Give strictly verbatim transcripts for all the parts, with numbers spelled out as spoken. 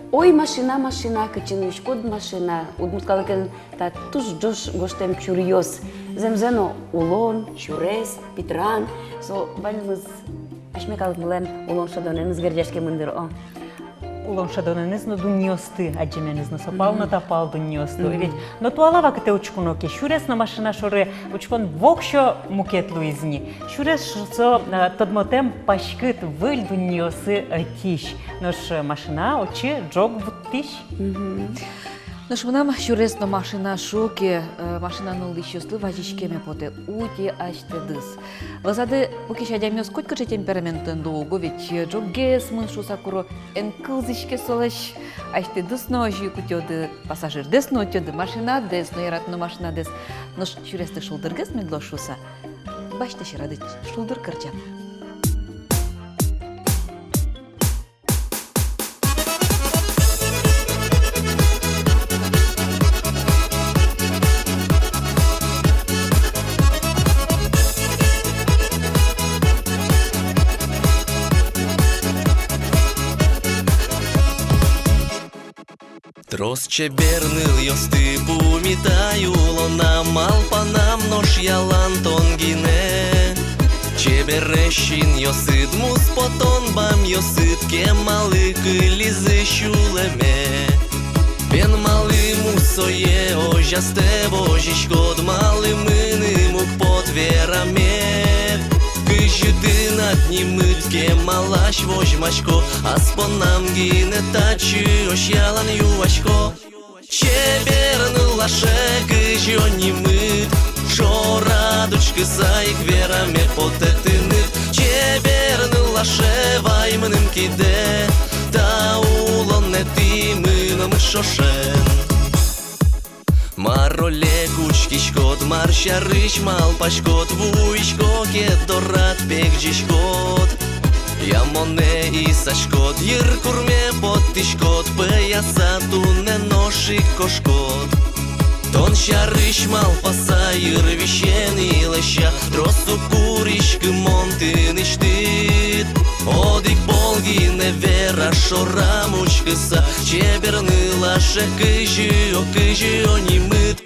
Ой, машина, машина, кытчы нуиськод, машина? Удмурт калыкен та туж ӝож гожтэм чуръёс. Зэмзэ но, улон, сюрес, питран, со ваньмыз асьме калыкмылэн улон шӧдонэныз герӟаськемын дыр, о. Улон шӧдонэныз но, дуннеосты адӟеменыз но, со пал но та пал дуннеосты. Мгм. Ведь но туала вакытэ учконо ке, сюрес но машина шоры учкон воксё мукет луиз ни. Сюрес со, э, тодмотэм паськыт выль дуннеосы ӧтись. Нош, э, машина отчы ӝог вуттӥсь. Мгм. Нош мынам сюрес но машина шуо ке, э, машина нуллӥсьёслы вазиськеме потэ, утё асьтэдыз. Вӧзады пукись адямиос котькыӵе темпераментэн луо уго, ведь, э, ӝоггес мын шуыса куро, эн кылзӥське солэсь. Асьтэдыз но озьы ик утёды, пассажирдэс но утёды, машинадэс но, яратоно машинадэс. Нош сюресты шулдыргес мед луоз шуыса, басьтэ сьӧрады шулдыр кырӟан. Трос чебер нылъёсты пумитай улонам, малпанам нош ялан тон гинэ. Чебересь синъёсыд, муспотон бамъёсыд кемалы кылизы сюлэме. Бен малы мусое озястэ возиськод, малы мыным уг поты верамед? Кызьы тынад нимыд кемалась возьмасько, ас понам гинэ татчыозь ялан юасько. Чебер нылаше, кызьы нимыд? Шорад учкыса ик вераме потэ тыныд. Чебер нылаше, вай мыным кидэ, та улонэтӥ мыномы ӵошен. Мар олег учкиськод, мар сярысь малпаськод, вуисько ке дорад, пегӟиськод. Я монэ исаськод, йыркурме поттӥськод, пӧяса туннэ нош ик кошкод. Тон сярысь малпаса, йырвисен илыса, трос уг куриськы мон тынэсьтыд. Одӥг пол гинэ вера, шорам учкыса, чебер нылаше, кызьы, о, кызьы нимыд?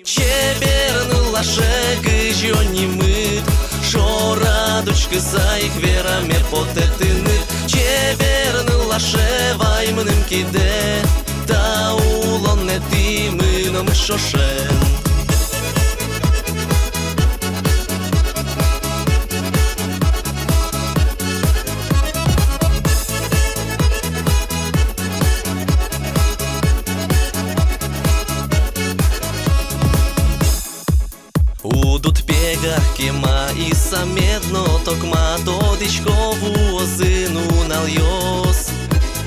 Чебер нылаше, кызьы нимыд? Шорад учкыса ик вераме потэ тыныд. Чебер нылаше, вай мыным кидэ, та улонэтӥ мыномы ӵошен. Уд уд пегах кема, и самед но токма, тодӥсько, вуозы нуналъёс.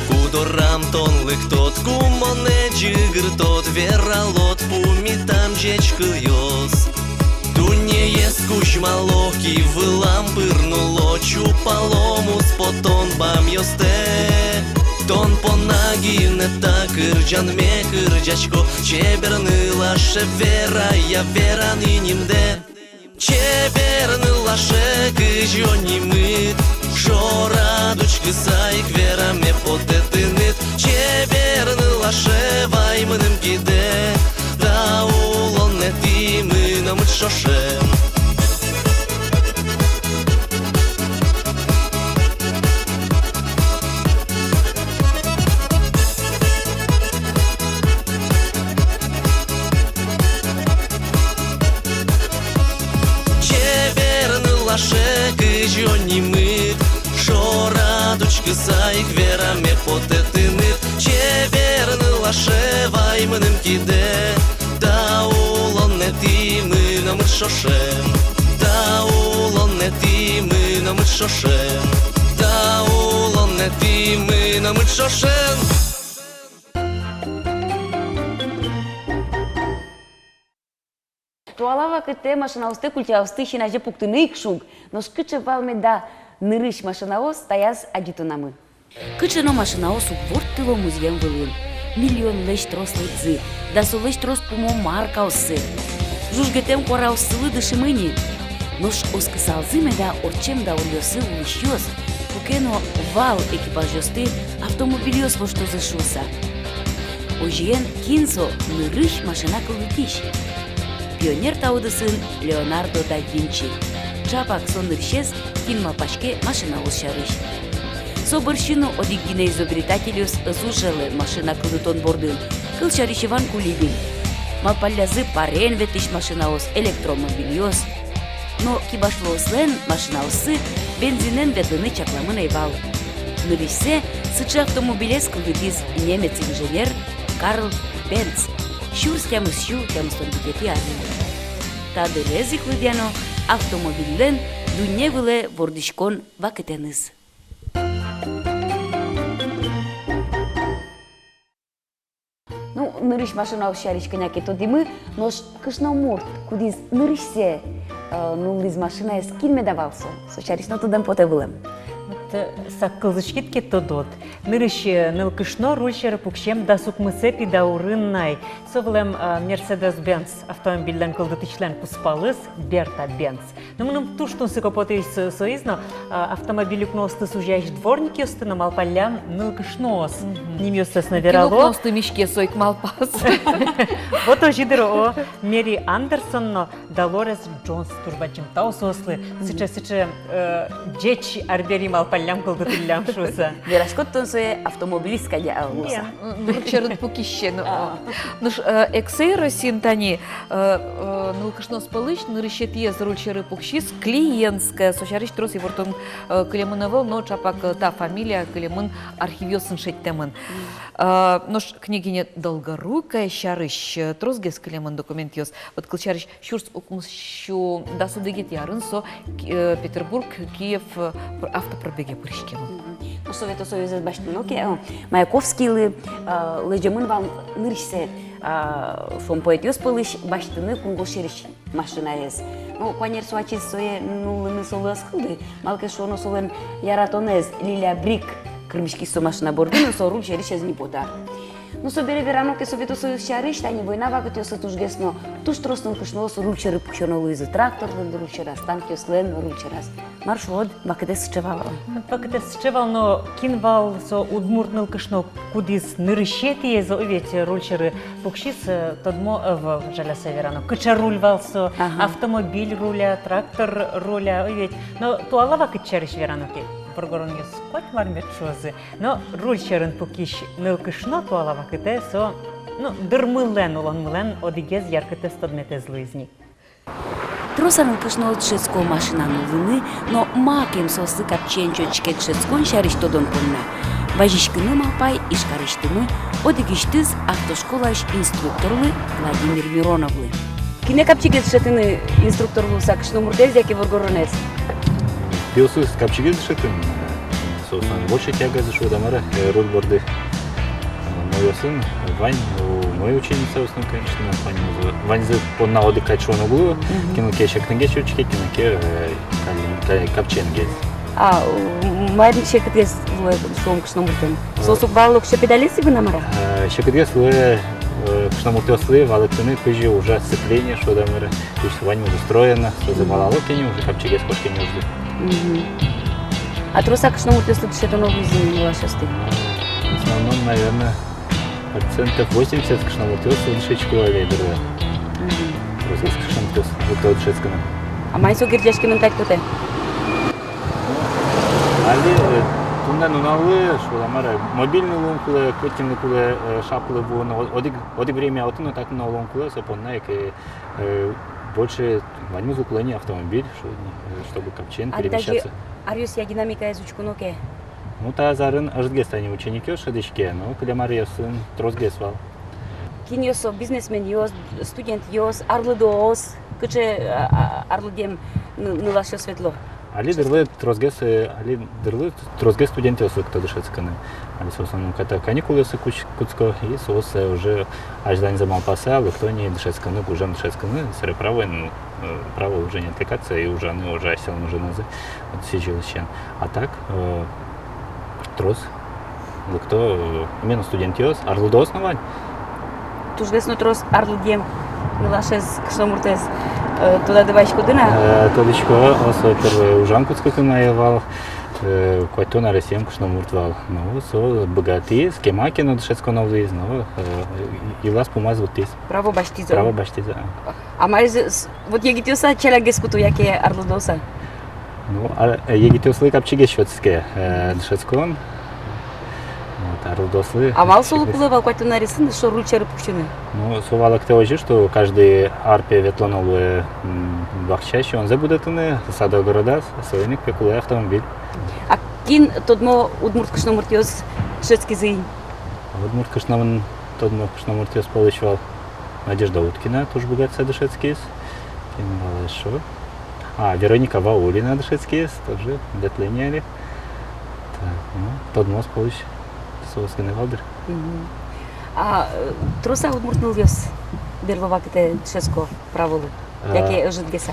Ку дорам тон лыктод, ку монэ ӟыгыртод, вералод пумитам ӟеч кылъёс. Дуннеез кузьмало, ки вылам пыр нулло, чупало муспотон бамъёстэ. Тон понна гинэ та кырӟанме кырӟасько, чебер нылаше, верай-я, вераны нимдэ. Чебер нылаше, кызьы нимыд? Шорад учкыса ик вераме потэ тыныд. Чебер нылаше, вай мыным кидэ, та улонэтӥ мыномы ӵошен. Чебер нылаше, кызьы нимыд? Шорад учкыса ик вераме потэ тыныд. Чебер нылаше, вай мыным кидэ, та улонэтӥ мыномы ӵошен. Та улонэтӥ мыномы ӵошен. Та улонэтӥ мыномы ӵошен. Туала вакытэ машинаосты, культяосты син азе пуктыны ик шуг. Нош кыӵе вал меда нырысь машинаос, таяз адӟытонамы. Кыӵе но машинаос уг ворттыло музъем вылын. Миллионлэсь трос лыдзы, дасолэсь трос пумо маркаоссы. Жужгытэм куараоссылы дышимы ни. Нош оскысалзы меда ортчем дауръёсы улӥсьёс? Ке но вал экипажъёсты автомобильёс воштозы шуыса. Озьыен, кин со нырысь машина кылдытӥсь? Пионер та удысын Леонардо да Винчи. Чапак со нырысез, кин малпаське машинаос сярысь. Со бӧрсьы но одӥг гинэ изобретательёс ӧз ужалэ машина кылдытон бордын, кылсярысь, Иван Кулибин. Малпаллязы парен ветлӥсь машинаос, электромобильёс. Но кибашлыослэн машинаоссы бензинэн ветлыны чакламын ӧй вал. Нырысьсэ сыӵе автомобилез кылдытӥз немец инженер Карл Бенц сюрс тямыс сю тямыстон витетӥ арын. Та дырез ик лыдъяно автомобильлэн дунне вылэ вордӥськон вакытэныз. Ну, нырысь машинаос сярысь кӧня ке тодӥмы, нош кышномурт, кудӥз нырысьсэ, э, нуллӥз машинаез, кин меда вал со? Со сярысь но тодэм потэ вылэм. Вот, э, сак кылзӥськид ке, тодод. Нырысь, э, нылкышно руль сьӧры пуксем дас укмысэтӥ даурын на ай. Со вылэм, э, Мерседес-Бенц автомобильлэн кылдытӥсьлэн кузпалыз Берта Бенц. Ну, мыным туж тунсыко потӥз со-, соиз но, а, автомобиль укноосты сузясь дворникъёсты но малпаллям нылкышноос. Мгм. Нимъёссэс но верало. Кин укноосты миське, со ик малпаз. Вот озьы дыр, о, Мери Андерсон но Долорес Джонс, туж бадӟым тау соослы. Мгм. Сыӵе, сыӵе, э, ӟеч арбери малпаллям, кылдытӥллям шуыса. Вераськод тон сое автомобилист кадь-а луыса? Нет. М, руль сьӧрын пукисе но. А. Нош, э, эксэй Россиын тани, э, э, нылкышноос пӧлысь нырысетӥез руль сьӧры пуксиз Клиенская, со сярысь трос ивортон, э, кылемын ӧвӧл, но чапак, э, та фамилия кылемын архивъёсын шедьтэмын. Мгм. Э, нош княгиня Долгорукая сярысь, э, тросгес кылемын документъёс. Вот, кылсярысь, сюрс укмыс сю дас одӥгетӥ арын со, э, Петербург, Киев, э, пр-, автопробеге пыриськемын. Мгм. Ну, Совето Союзэз басьтоно ке, э, Маяковскийлы, э, лэземын вал нырысьсэ, э, шуом, поэтъёс пӧлысь басьтыны кунгож сьӧрысь машинаез. Ну, куанер со ачиз сое нуллыны солы ӧз кылды, малы ке шуоно, солэн яратонэз Лиля Брик кырмиськиз со машина борды но, со руль сьӧрысь ӧз ни поты. Ну, собере верано ке Совето Союз сярысь, тани война вакытъёсы тужгес но туж трос нылкышноос руль сьӧры пуксёно луизы, тракторлэн руль сьӧраз, танкъёслэн руль сьӧраз. Мар шуод, вакытэз сыӵе вал-а? Вакытэз сыӵе вал, но кин вал со удмурт нылкышно, кудӥз нырысетӥез, о, ведь, руль сьӧры пуксиз, э, тодмо ӧвӧл, жаляса верано. Кыӵе руль вал со, ага, автомобиль руль-а, трактор руль-а, о, ведь. Но туала вакыт сярысь верано ке, воргоронъёс котьмар мед шуозы. Но руль сьӧрын пукись нылкышно туала вакытэ со, ну, дырмылэн, улонмылэн одӥгез яркытэз, тодметэз луиз ни. Трос-а нылкышноос дышетско машина нуллыны, но макем соослы капчиен чочке дышетскон сярысь тодон понна? Вазиськыны малпай Ижкарысьтымы одӥгысьтыз автошколаысь инструкторлы Владимир Мироновлы. Кинэ капчигес дышетыны инструктор луыса, кышномуртэз яке воргоронэз? Пиосыз капчигес дышетыны, э, соослэн больше тягазы, шуод-а, мар-а, э, руль борды. Э, нылъёсын вань, ну, мой ученица в основном, конечно, ваньзы, ваньзы понна одӥг кадь шуоно уг луы, мгм, кинлы ке секытынгес чочке, кинлы ке, э, калин-, ка-, капчиенгес. А, м, мар секытгес луэ, шуом, кышномуртэн? Э. Соос уг валало, кыӵе педалез сиыны, мар-а? Э, секытгес луэ, э, кышномуртъёслы валэктыны, кызьы ужа сцепление, шуод-а, мар-а. То есть ваньмыз устроено, созэ валало ке ни, уже капчигес кошке ни ужды. Мгм. А трос-а кышномуртъёсты дышетоно луизы нылашъёсты? В основном, наверное, процентов восемьдесят кышномуртъёс дышетско али дырлы. Мгм. Тросгес кышномуртъёс лыкто дышетскыны. А мае со герӟаськемын кадь потэ? Али, э, туннэ нуналлы, шуод-а, мар-а, мобильный луыны кулэ, кытын ке кулэ, э, шаплы вуыны, о-, одӥг, одӥг время отын но, татын но луыны кулэ, со понна ик, э, Э, больше ваньмыз уг луы ни автомобиль, шуод-а, э, чтобы капчиен перемещаться. А даже аръёсъя динамикаез учконо ке? Ну, та азьын ӧжытгес тани ученикъёс шӧдӥське, но кылем аръёсын тросгес вал. Кинъёс со: бизнесменъёс, студентъёс, арлыдоос, кыӵе, а, а, арлыдъем ны-, нылашъёс ветло? Али дырлы тросгес, э, али дырлы тросгес студентъёс лыкто дышетскыны. Али соос, ну, ката каникулъёсы куч-, кутско, и соос, э, уже азьланьзэ малпаса лыкто ни дышетскыны, гужем дышетскыны, собере право, ну, э, право уже не отвлекаться и ужаны, уже асьсэлэн ужанзы, вот, сӥзьылысен. А так, э, трос лыкто, э, именно студентъёс, арлыдоос но вань. Тужгес но трос арлыдъем нылашез, кышномуртэз, э, тодады вайиськоды на? Э, тодӥсько, о, со первой ужан кутскыкум ӧй вал. Э, куатьтон аресъем кышномурт вал. Ну, со быгатӥз, кема ке но дышетсконо луиз, но, э, йылаз-пумаз вуттӥз. Право басьтӥз-а? Право басьтӥз-а. А мае, вот егитъёс-а ӵалякгес куто, яке арлыдоос-а? Ну, а, э, егитъёслы капчигес сётске, э, дышетскон. Вот, арлыдоослы. А малы солы кулэ вал куатьтон аресын со руль сьӧры пуксьыны? Ну, со валэктэ озьы, что каждый ар пе ветлоно луэ, м, бакча сиёнзэ будэтыны, сад-огородаз, соин ик пе кулэ автомобиль. А кин тодмо удмурт кышномуртъёс дышетскизы ини? Удмурт кышномурт, тодмо кышномуртъёс пӧлысь вал Надежда Уткина, туж быгатыса дышетскиз. Кин вал эшшо? А, Вероника Ваулина дышетскиз, тоже ветлэ ини али. Так, ну, тодмоос пӧлысь соос гинэ вал, дыр. Мгм. А, э, трос-а удмурт нылъёс берло вакытэ дышетско праволы? А, яке ӧжытгес-а?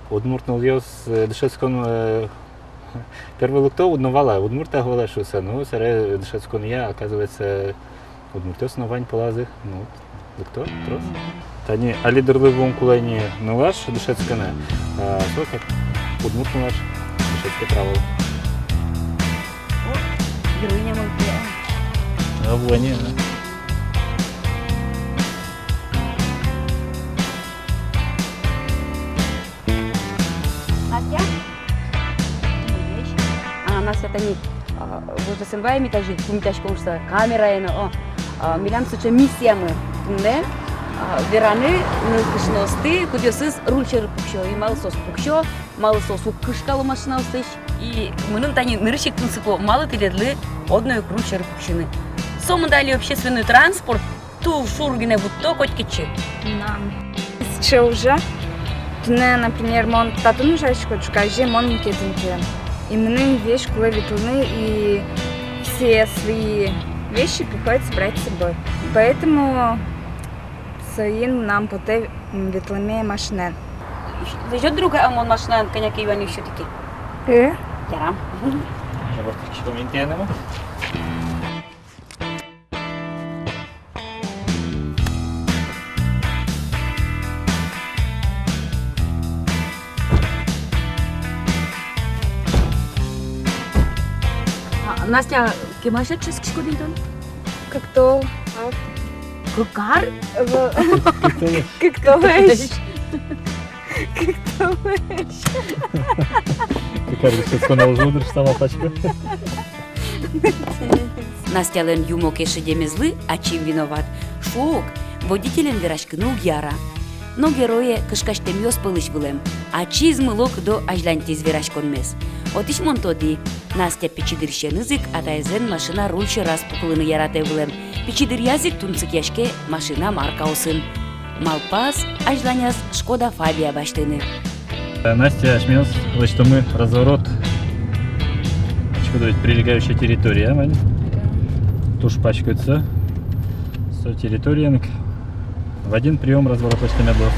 Удмурт нылъёс, э, дышетскон, э, первой лыкто, уд но вала, удмурт-а, вала шуыса, ну, собере дышетсконъя, оказывается, удмуртъёс но вань пӧлазы, ну, лыкто трос. Тани али дырлы вуыны кулэ ини нылаш дышетскыны, а, со как удмурт нылаш дышетске праволы. О, героиня мон, а. А, вуэ ини, а. Настя? А, Настя, тани, а, вождэс эн вае, ми тазьы пумитаськом шуыса, камераен но, о. А, милям сыӵе миссиямы туннэ, а, вераны нылкышноосты, кудъёсыз руль сьӧры пуксё, и малы соос пуксё, малы соос уг кышкало машинаосысь. И мыным тани нырысь ик тунсыко, малы тӥледлы одно ик руль сьӧры пуксьыны. Сомында али общественный транспорт туж шур гинэ вутто котькытчы. Мынам сыӵе ужа. Туннэ, например, мон татын ужасько, ӵуказе мон мукет интыын. И мыным весь кулэ ветлыны, и все свои вещи приходится брать с собой. Поэтому соин мынам потэ, м, ветлэме машинаен. Везёт, дыр, ук-а мон машинаен, кӧня ке юан всё-таки? Э? Ярам. Может, ещё комментарий? А, Настя, кема сяна дышетскиськод ини тон? Кыктол. Кык ар? Во. Кыктолэсь. Кыктолэсь. Кыктолэсь. Кык ар дышетскон ӧз луы, дыр, шуса малпасько. Настялэн юмо ке шедемезлы ачим виноват, шуо ук, водителен вераськыны уг яра. Но герое кышкасьтэмъёс пӧлысь вылэм. Ачиз мыло-кыдо азьланьтӥз вераськонмес. Отысь мон тодӥ: Настя пичи дырысеныз ик атаезлэн машина руль сьӧраз пукылыны яратэ вылэм. Пичи дыръяз ик тунсыкъяське машина маркаосын. Малпаз, азьланяз Шкода Фабия басьтыны. Настя, асьмеос лэсьтомы разворот. Ачкыдо ведь прилегающая территория, вань. Туж паськыт со. Со территориын ик в один приём разворот лэсьтэмед луоз.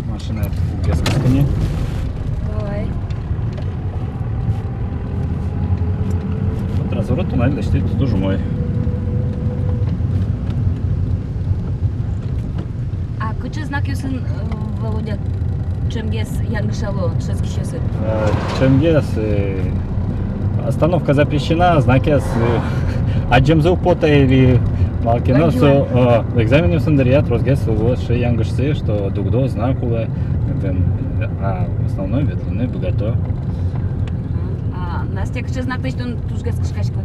Машина уг кыскы ни. Давай. Вот разворот туннэ лэсьтӥд туж умой. А кыӵе знакъёсын, э, Володя, ӵемгес янгышало дышетскисьёсыз? Э, ӵемгес, э, остановка запрещена, знакъёс, э, адӟемзы уг поты или малы ке но со, э, экзаменъёсын дыръя тросгес луоз сыӵе янгышъёссы, что дугдо знак улэ, э, а в основном ветлыны быгато. А Настя, кыӵе знак лэсьтон тужгес кышкаськод?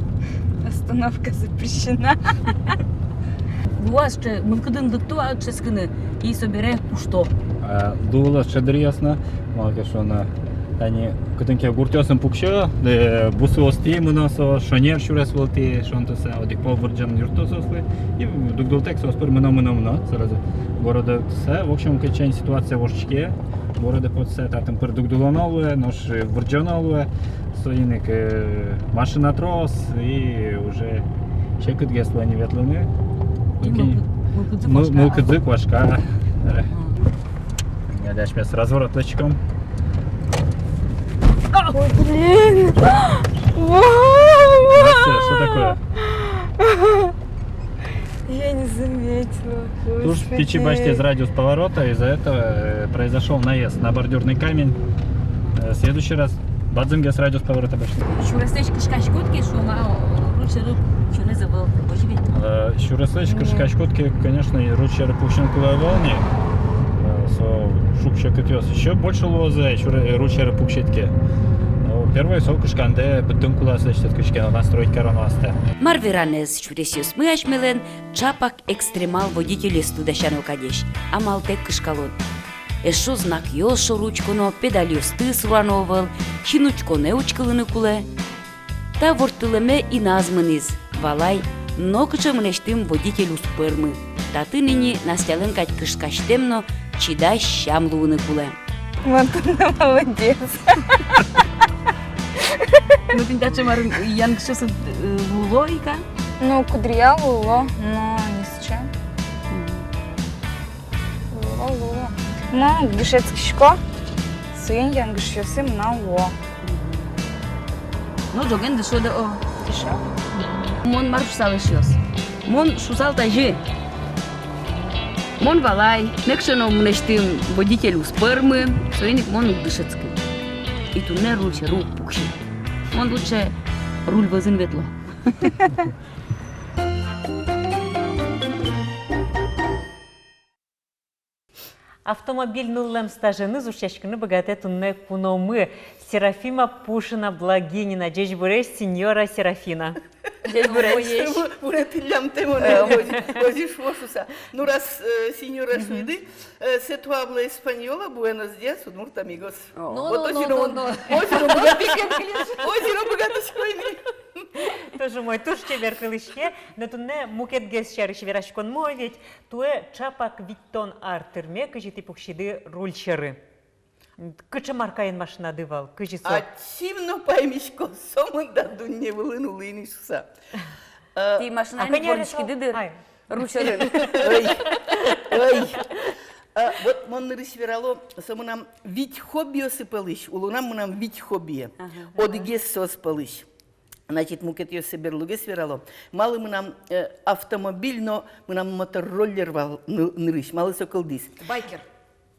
Остановка запрещена. Луоз-а сыӵе, мылкыдын лыкто-а дышетскыны, и собере кушто? А, луыло сыӵе дыръёс но, малы ке шуоно, тани кытын ке гуртъёсын пуксё, э, бусыостӥ мыно со, шонер сюрес вылтӥ шонтыса, одӥг пол вырӟон юртто соослы, и дугдылытэк соос пыр мыно, мыно, мыно, сразу городэ потыса, в общем, кыӵе ке ситуация воштӥське, городэ потыса, татын пыр дугдылоно луэ, нош вырӟоно луэ, соин ик, э, машина трос, и уже секытгес луэ ни ветлыны. И мылкы-, мылкыдзы куашка. Мылкыдзы куашка. Ага. Дальше мы с разворота лечком. Ой, блин! Настя, что такое? Я не заметила. Туж пичи басьтӥз радиус поворота, из-за этого, э, произошёл наезд на бордюрный камень. Э, в следующий раз бадӟымгес радиус поворота басьтӥ. Сюреслэсь кышкаськод ке, шуом, а, руль сьӧры пуксёнэз ӧвӧл, озьы бен? Э, сюреслэсь кышкаськод ке, конечно, и руль сьӧры пуксён кулэ ӧвӧл ни. Э, со шуг-секытъёс ещё больше луозы, сюре-, руль сьӧры пуксид ке. Но первой со кышкандэ быдтон кулэ аслэсьтыд кышкано, настроить кароно астэ. Мар веранэз, сюресъёсмы асьмелэн чапак экстремал водительёсты дасяно кадесь, амалтэк кышкалод. Эшшо знакъёс шоры учконо, педальёсты сурано ӧвӧл, синучконэ учкылыны кулэ. Та ворттылэме иназ мынӥз, валай, нокыӵе мынэсьтым водитель уз пӧрмы. Татын ини Настялэн кадь кышкасьтэм но чидась сям луыны кулэ. Вот она молодец. Ну, тӥни таӵе мар, янгышъёсыд, э, луыло ик-а? Ну, куддыръя луыло, но не сыӵе. Луыло, луыло. Ну, дышетскисько, соин янгышъёсы мынам луо. Ну, ӝоген дышоды, о. Дышо. Мон мар шуысал, эшъёс? Мон шуысал тазьы. Мон валай, нокыӵе но мынэсьтым водитель уз пӧрмы, соин ик мон уг дышетскы. И туннэ руль сьӧры уг пуксьы. Мон лучше руль вӧзын ветло. Автомобиль нуллэм стаженыз ушъяськыны быгатэ туннэ куномы Серафима Пушина-Благинина. Ӟечбуресь, сеньора Серафина. Ӟечбуресь. Ву-, вунэтӥллям тэ монэ, э, озьы, озьы шуо шуса. Ну, раз, э, сеньора шуиды, э, se tú hablas español, buenos días, удмурт амигос. О. Вот озьы но, озьы но быгатӥсько ини. Тоже мой, туж чебер кылӥське, но туннэ мукетгес сярысь вераськонмы ведь. Туэ чапак витьтон ар тырме, кызьы тӥ пуксиды руль сьӧры. Кыӵе маркаен машинады вал, кызьы со? Ачим но паймисько, сомында дунне вылын улӥ ни шуса. Э, тӥ машинаен пыриськиды дыр. Ай. Руль сьӧрын. Ой, ой. Э, вот мон нырысь верало, со мынам вить хоббиосы пӧлысь, улонам мынам вить хоббие. Ага. Одӥгез соос пӧлысь. Значит, мукетъёссэ берлогес верало. Малы мынам, э, автомобиль но мынам мотороллер вал ны-, нырысь. Малы со кылдӥз? Байкер.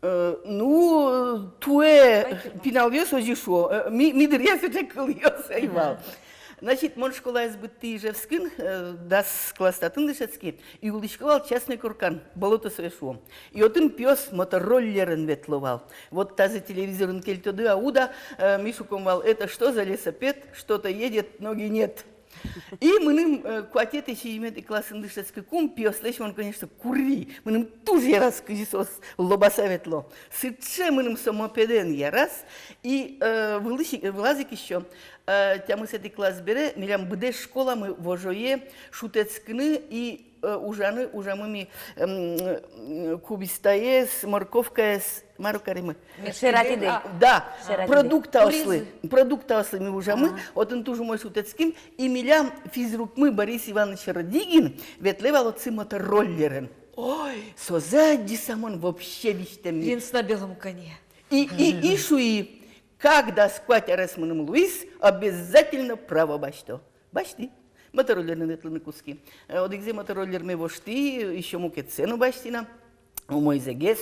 Э, ну, туэ пиналъёс озьы шуо, э, ми, ми дыръя сыӵе кылъёс ӧй вал. Значит, мон школаез быдтӥ Ижевскын, э, дас класс татын дышетски, и улӥсько вал частной коркан, Болото сое шуом. И отын пиос мотороллерен ветло вал. Вот тазэ телевизорын кельтоды-а, уд-а, э, ми шуком вал: «Это что за лесопед? Что-то едет, ноги нет». И мыным, э, куатетӥ, сизьыметӥ классын дышетскыкум, пиослэсь мон, конечно, кури. Мыным туж яраз, кызьы соос лобаса ветло. Сыӵе мыным со мопедэн яраз. И, э, вылысь-, вылаз ик ещё, э, тямысэтӥ класс бере милям быдэс школамы вожое шутэтскыны и, э, ужаны, ужамы ми, эм, э, кубистаез, морковкаез, мар каримы. Шератӥды. А, да, шератӥды. Продуктаослы, продуктаослы ми ужамы, отын туж умой шутэтским, и милям физрукмы Борис Иванович Радигин ветлэ вал отчы мотороллерен. Ой, созэ адӟыса мон вообще визьтэм ни. Принц на белом коне. И, и, и шуи: «Как дас куать арес мыным луиз, обязательно право басьто». Басьтӥ. Мотороллерен ветлыны кутски. Э, одӥгзэ мотороллерме воштӥ, ещё мукетсэ но басьтӥ на. Умойзэгес.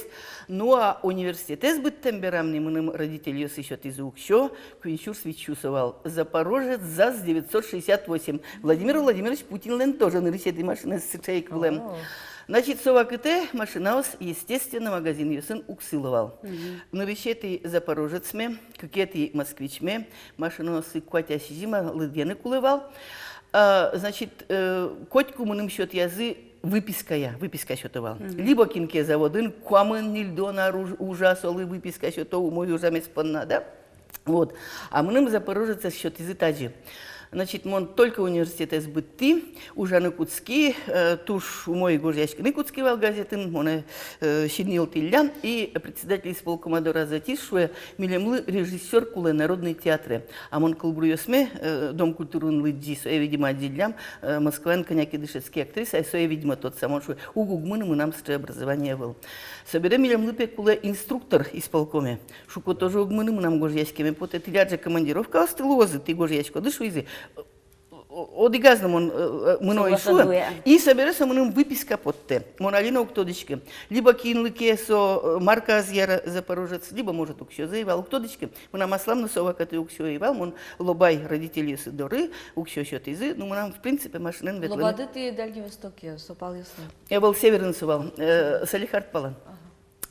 Ну, а университетэз быдтэм берам ни мыным родительёсы сётӥзы уксё, куинь сюрс вить сю со вал. Запорожец ЗАЗ девятьсот шестьдесят восемь. Владимир Владимирович Путинлэн тоже нырысетӥ машинаез сыӵе ик вылэм. О. Значит, со вакытэ машинаос, естественно, магазинъёсын уг сыло вал. Мгм. Нырысетӥ Запорожецме, кыкетӥ Москвичме, машинаосы куать-а, сизьым-а лыдъяны кулэ вал. А, значит, э, котьку мыным сётъязы выпиская, выписка сёто вал. Мгм. Либо кин ке заводын куамын-ньыльдон ар уж-, ужа, солы выписка сёто, умой ужамез понна, да? Вот. А мыным Запорожецез сётӥзы тазьы. Значит, мон только университетэз быдтӥ, ужаны кутски, э, туж умой гожъяськыны кутски вал газетын, монэ, э, синйылтӥллям, и председатель исполкома дораз ӧтиз, шуэ: «Милемлы режиссёр кулэ народной театре». А мон кылбуръёсме, э, Дом культурын лыдӟи, сое, видимо, адӟиллям, э, Москваын кӧня ке дышетски актриса, и сое, видимо, тодса, мон шуи: «Уг, уг мыны, мынам сыӵе образование ӧвӧл». Собере милемлы пе кулэ инструктор исполкоме. Шуко: «Тоже уг мыны, мынам гожъяськеме потэ, тӥляд же командировкаосты луозы, тӥ гожъяськоды», шуизы. о-, одӥгаз но мон, э, э, мыно ӧй шуы. И собере со мыным выписка поттэ. Мон али но уг тодӥськы. Либо кинлы ке со, э, маркаез яра Запорожец, либо, может, уксёзэ ӧй вал, уг тодӥськы. Мынам аслам но со вакытэ уксё ӧй вал, мон лобай родительёсы доры, уксё сётӥзы, ну, мынам, в принципе, машинаен ветлыны. Лобады тӥ Дальний Востокъя, со палъёсын? Э, вал Северын со вал, э, Салехард палан. Ага.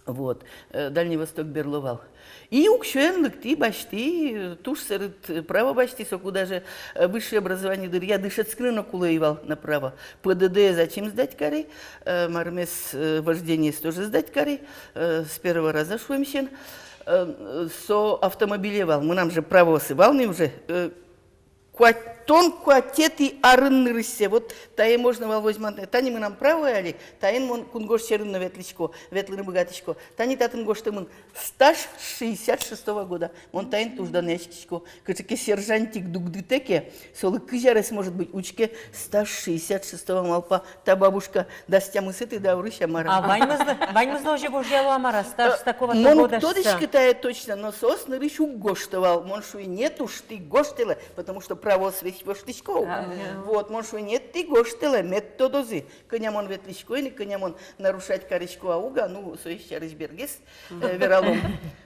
Вот, э, Дальний Восток берло вал. И уксёен лыктӥ, басьтӥ, э, туж сэрыт, э, право басьтӥ, соку даже, э, высшее образование дыръя дышетскыны но кулэ ӧй вал на право. П Д Д ачим сдать кари, э, мармес, э, вождениез тоже сдать кари, э, с первого раза шуэмысен. Э, со автомобиле вал, мынам же правоосы вал ни уже, э, куатьтон куатетӥ арын нырысьсэ, вот тае можно вал возьматыны. Тани мынам правое али, таин мон кунгож сьӧрын но ветлӥсько, ветлыны быгатӥсько. Тани татын гожтэмын стаж шестьдесят шестого года. Мон таин туж данъяськисько. Кыӵе ке сержантик дугдытэ ке, солы кызь арес, может быть, учке, стаж шестьдесят шестого, малпа, та бабушка дас тямысэтӥ даурысь-а, мар-а. А ваньмыз но, ваньмыз но озьы гожъяло-а, мар-а, стаж с такого-то года шуса? Э, мон уг тодӥськы тае точно, но соос нырысь уг гожто вал. Мон шуи: «Нет уж, тӥ гожтэлэ», потому что правоос весь воштӥсько ук. А, ага. Вот, мон шуи: «Нет, тӥ гожтэлэ, мед тодозы, кӧня мон ветлӥсько ини, кӧня мон нарушать карисько-а, уг-а», ну, со сярысь бергес, э, вералом.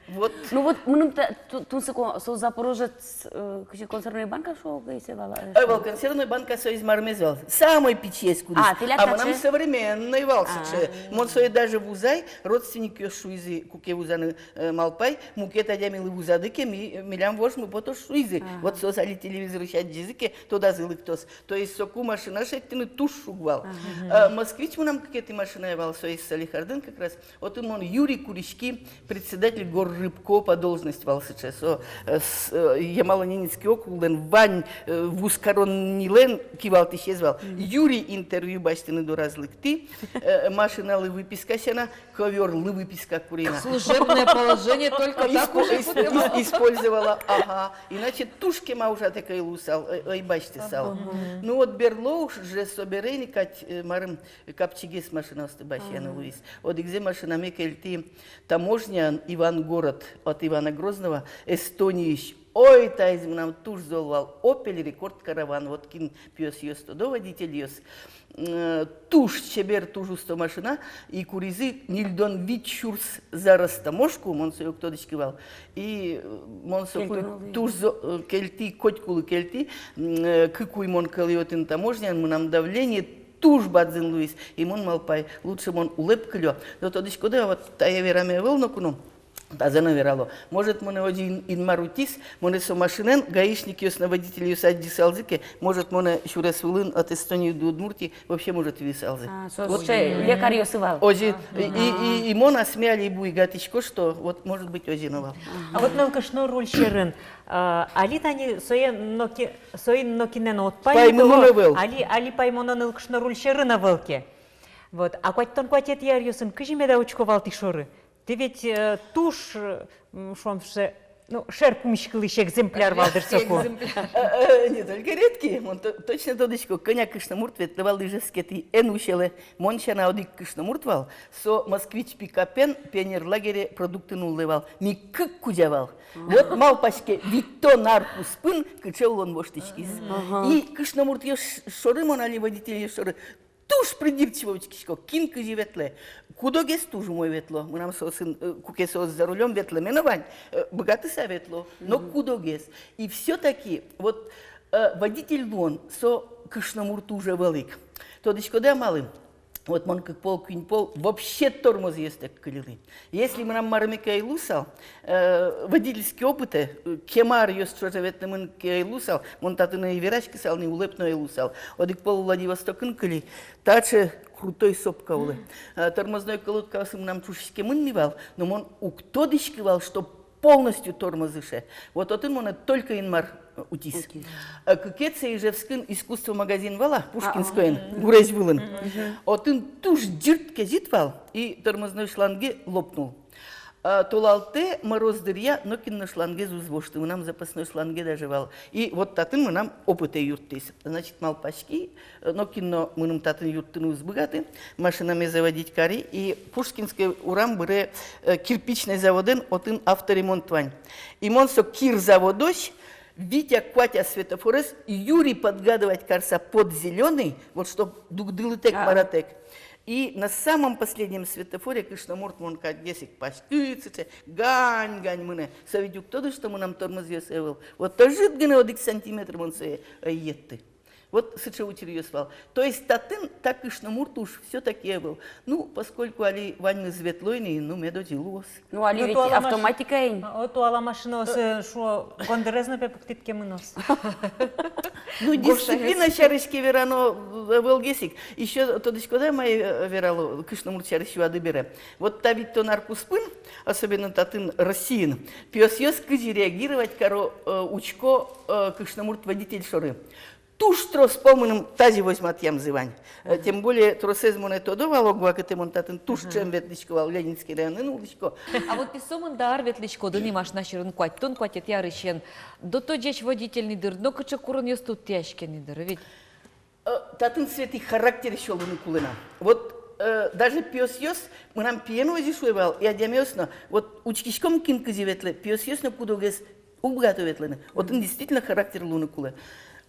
Вот. Ну вот, мыным та-, ту-, тунсыко, со Запорожец, э, кызьы, консервной банка шуо, гайсэ вал, э, ӧй вал, консервной банка со Измармез вал. Самой пичиез кудӥз. А, тӥляд таӵе? А мынам современной вал сыӵе. А. Мон сое даже вузай, родственникъёс шуизы, куке вузаны, э, малпай, мукет адямилы вузады ке, ми-, милям вожмы потоз шуизы. Ага. Вот соос али телевизорысь адӟизы ке, тодазы лыктоз. То есть соку машина шедьтыны туж шуг вал. Ага. Э, Москвич мынам кыкетӥ машинае вал, со из Салехардын как раз. Отын мон юри куриськи, председатель горрыбкоопа должность вал сыӵе. Со, э, с-, э, Ямало-Ненецкий округлэн вань, э, вузкарон нилэн кивалтӥсез вал. Мгм. Юри интервью басьтыны дораз лыктӥ, э, машиналы выписка сяна, ковёрлы выписка курина. Служебное положение только так уже исп-, исп-, использовала, ага. Иначе туж кема ужатэк ӧй луысал, ӧй, ӧй басьтысал. Ага. Ну вот берло уж же собере ини кадь, э, марым, капчигес машинаосты басьяны луиз. Одӥгзэ машинаме кельтӥ таможняын Ивангород от Ивана Грозного, Эстониысь. Ой, таиз мынам туж зол вал, Opel Rekord Caravan, вот кин пиосъёс тодо, водительёс. Э, туж чебер, туж усто машина, и куризы ньыльдон вить сюрс за растаможку, мон сое уг тодӥськы вал. И, э, мон соку туж зо-, э, кельтӥ, котькулы кельтӥ, м, э, кык уй мон кӧлӥ отын таможняын, мынам давление туж бадӟым луиз, и мон малпай, лучше мон улэп кылё. Но тодӥськоды-а, вот тае вераме ӧвӧл ноку но, тазэ но верало. Может, монэ озьы Ин-, Инмар утиз, монэ со машинаен гаишникъёс но водительёс адӟысалзы ке, может, монэ сюрес вылын от Эстонии до Удмуртии вообще, может, висалзы. А, со вот сыӵе лекаръёсы вал. Озьы, и, и, и, и мон асме али буйгатӥсько, что вот, может быть, озьы но вал. А вот нылкышно руль сьӧрын, а, али тани сое ноки-, соин нокинэн уд паймы, паймымон ӧвӧл. Али, али паймоно нылкышно руль сьӧрын ӧвӧл ке. Вот. А куатьтон куатетӥ аръёсын кызьы меда учко вал тӥ шоры? Тӥ ведь, э, туж, м, шуом, ше-, ну, шер пумиськылӥсь экземпляр вал дыр соку. Экземпляр. Э, э, не только редкий, мон то-, точно тодӥсько, кӧня кышномурт ветлэ вал Ижевскетӥ, эн усьылэ. Мон сяна одӥг кышномурт вал, со москвич пикапен пионер лагере продукты нуллэ вал. Ми кык кузя вал. Вот малпаське, витьтон ар куспын кыӵе улон воштӥськиз. Ага. И кышномуртъёс шоры, мон али водительёс шоры туж придирчиво учкисько, кин кызьы ветлэ. Кудогез туж умой ветло. Мынам соосын, э, куке соос за рулём, ветлэме но вань, э, быгатыса ветло. Но кудогез. И всё-таки вот, э, водитель луон со кышномурт уж ӧвӧл ик. Тодӥськоды-а, малы? Вот мон кык пол, куинь пол вообще тормозъёстэк кылилӥ. Если мынам марме ке ӧй луысал, э, водительский опытэ, э, кема аръёс ӵоже ветлэмын ке ӧй луысал, мон татын ӧй вераськысал ни, улэп но ӧй луысал. Одӥг пол Владивостокын кылӥ, таӵе крутой сопка улэ. Э, тормозной колодкаосы мынам ӵушиськемын ни вал, но мон уг тодӥськы вал, что полностью тормоз ыше. Вот отын монэ только Инмар, э, утиз. Утиз. Э, кыкетӥзэ Ижевскын искусство магазин вал-а, Пушкинскойын, гурезь вылын. Мгм. Отын туж ӟырт кезьыт вал, и тормозной шланге лопнул. Э, толалтэ мороз дыръя нокин но шлангез уз вошты, мынам запасной шланге даже вал. И вот татын мынам опытэ юрттӥз. Значит, малпаськи, э, нокин но мыным татын юрттыны уз быгаты, машинаме заводить кари, и Пушкинской урам быре, э, кирпичной заводэн, отын авторемонт вань. И мон со кир заводозь Вить-а, куать-а светофорез юри подгадывать карыса под зелёный, вот чтоб дугдылытэк, а, маратэк. И на самом последнем светофоре кышномурт мон кадьгес ик паськыт сыӵе, гань-гань мынэ. Со ведь уг тоды, что мынам тормозъёсы ӧвӧл. Вот ӧжыт гинэ одӥг сантиметр мон сое ӧй йӧтты. Вот сыӵе учыръёс вал. То есть татын та кышномурт уж всё-таки ӧвӧл. Ну, поскольку али ваньмыз ветло ини, ну, мед озьы луоз. Ну, али ведь автоматика ини. О, туала машинаосы, шуо, гондырез но пе пуктӥд ке, мыноз. Ну, дисциплина сярысь ке верано, э, ӧвӧлгес ик. Ещё тодӥськоды-а, мае, э, верало, кышномурт сярысь юады бере. Вот та витьтон ар куспын, особенно татын, Россиын, пиосъёс кызьы реагировать каро, э, учко, э, кышномурт водитель шоры. Туж трос пол мыным тазьы возьматъямзы вань. Э, тем более, тросэз монэ тодо вал, ог вакытэ мон татын туж ӵем ветлӥсько вал, Ленинский районын улӥсько. А вот тӥ сомында ар ветлӥськоды ни машина сьӧрын, куатьтон куатетӥ арысен. Дотоӟеч водитель ни дыр, но кыӵе куронъёсты уд тӥяське ни дыр, ведь? Э, татын, Света, характер ещё луыны кулэ на. Вот, э, даже пиосъёс, мынам пие но озьы шуэ вал, и адямиос но, вот учкиськом, кин кызьы ветлэ, пиосъёс но куд-огез уг быгато ветлыны. Отын действительно характер луыны кулэ.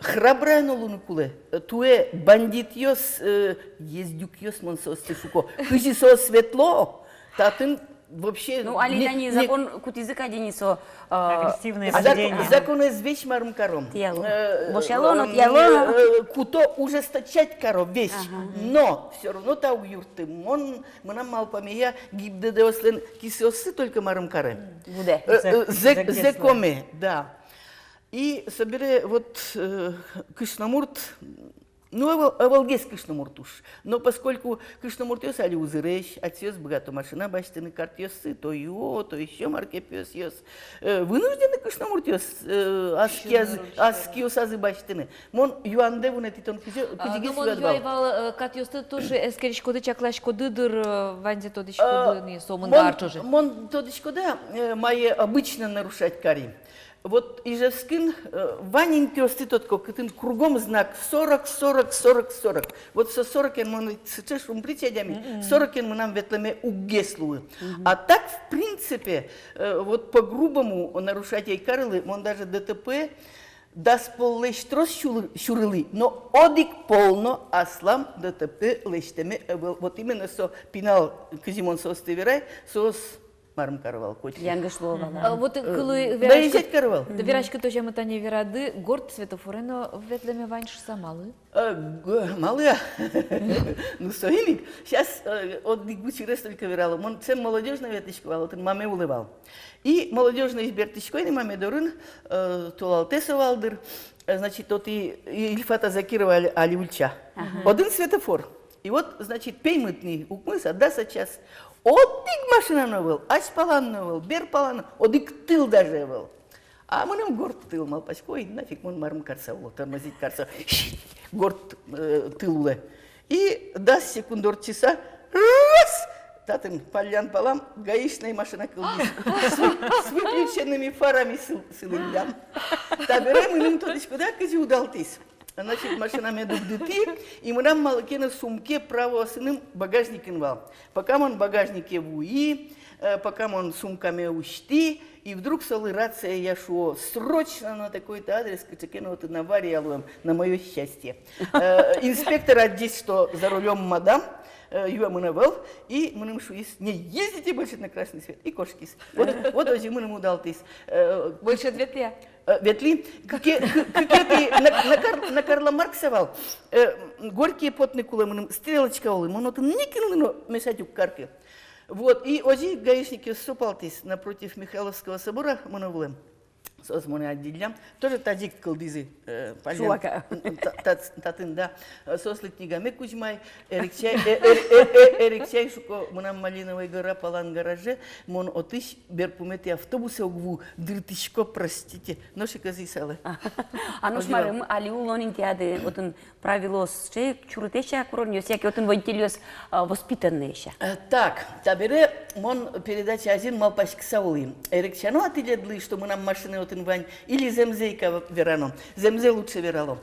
Храбрая но луыны кулэ. Туэ бандитъёс, э, ездюкъёс мон соосты шуко. Кызьы соос ветло, татын вообще... Ну, али тани закон кутӥзы кадь ини со, э, агрессивное поведение. Законэз весь марым каро. Тӥяло. Э, бошъяло но, э, тӥяло. Э, куто ужесточать каро весь. Ага. Но всё равно та уг юртты. Мон Мынам малпамея, ГИБДД-ослэн кисыоссы только марым каре. Будэ. Э, э, зэк-, зэк-, зэк-, зэкоме, да. И собере вот, э, кышномурт, ну, ӧвӧл-, ӧвӧлгес кышномурт уж. Но поскольку кышномуртъёс али узыресь, ачиос быгато машина басьтыны, картъёссы то юо, то ещё мар ке пиосъёс, э, вынуждены кышномуртъёс, э, аскиос, аскиосазы басьтыны. Мон юандэ вунэтӥ, тон кызьы, а, кызьы ну, мон юай вал, э, катъёсты тоже эскериськоды, чакласькоды дыр, э, ваньзэ тодӥськоды ни, сомында ар ӵоже. Мон тодӥськоды, э, мае обычно нарушать кари. Вот Ижевскын, э, вань интыосты тодӥсько, кытын кругом знак сорок, сорок, сорок, сорок. Вот со сорокен мон сыӵе шумприч адями, сорокен мынам ветлэме уггес луы. А так, в принципе, э, вот по-грубому нарушать ӧй карылы, мон даже ДТП дас поллэсь трос сюры-, сюрылӥ, но одӥг пол но аслам ДТП лэсьтэме ӧвӧл. Вот именно со пинал, кызьы мон соосты верай, соос марым каро вал, котьку. Янгыш луо вал. А вот, э, кылы, да, вераськы-, каро вал. Вераськыд озьы, мон тани верады, горд светофоре но ветлэме вань шуса, малы? Э, г-, малы-а? Ну, соин ик. Сейчас, э, одӥг учырез только верало. Мон ӵем Молодёжной ветлӥсько вал, отын маме улэ вал. И Молодёжноысь бертӥсько ини маме дорын, э, толалтэ со вал дыр, э, значит, отӥ Ильфата Закирова али, али ульча. Ага. Отын светофор. И вот, значит, пеймыт ни, укмыс-а, дас-а час. Одӥг машина но ӧвӧл, азьпалан но ӧвӧл, берпалан но, одӥг тыл даже ӧвӧл. А мыным горд тыл, малпасько, ой, нафиг, мон марым карыса уло, тормозить карыса. Горд, э, тыл улэ. И дас секунд ортчыса, раз! Татын паллян палам гаишной машина кылдӥз. С вы-, с выключенными фарами сыл-, сылӥллям. Табере мыным, тодӥськоды-а, кызьы удалтӥз? Значит, машинаме дугдытӥ, и мынам малы ке но сумке правой асыным багажникын вал. Пока мон багажнике вуи, э, пока мон сумкаме усьтӥ, и вдруг солы рацияя шуо: «Срочно на такой-то адрес, кыӵе ке но отын авария луэм, на моё счастье». Э, инспектор адӟиз, что за рулём мадам, э, юэмын ӧвӧл, и мыным шуиз: «Не ездите больше на красный свет», и кошкиз. Вот, вот озьы мыным удалтӥз. Э, больше ответ я. Э, ветлӥ, кыке-, кы-, кыкетӥ на, на Кар-, на Карла Маркса вал, э, Горькие потны кулэ мыным, стрелочка улын, мон отын нокинлы но мешать уг каркы. Вот, и озьы гаишникъёс сопалтӥз, напротив Михайловского собора мыно вылэм. Соос монэ адӟиллям, тоже таджик кылдӥзы, э, паллян. Шуака. Та-, та-, татын, да. Э, соослы книгаме кузьмай, эрекчай, э, э, э, э, эрекчай, шуко, мынам Малиновой гора палан гараже, мон отысь берпуметӥ автобусэ уг ву, дыртӥсько, простите. Нош ик ӧз исалэ. А нош марым, али улон интыяды отын правилоос сыӵе чурытэсь-а куронъёс, яке отын водительёс, а, воспитанноесь-а? Э, так, табере мон передача азьын малпаськыса улӥ. Эрекчано-а тӥледлы, что мынам машинаe отын вань, или зэмзэ ик-а верано, зэмзэ лучше верало.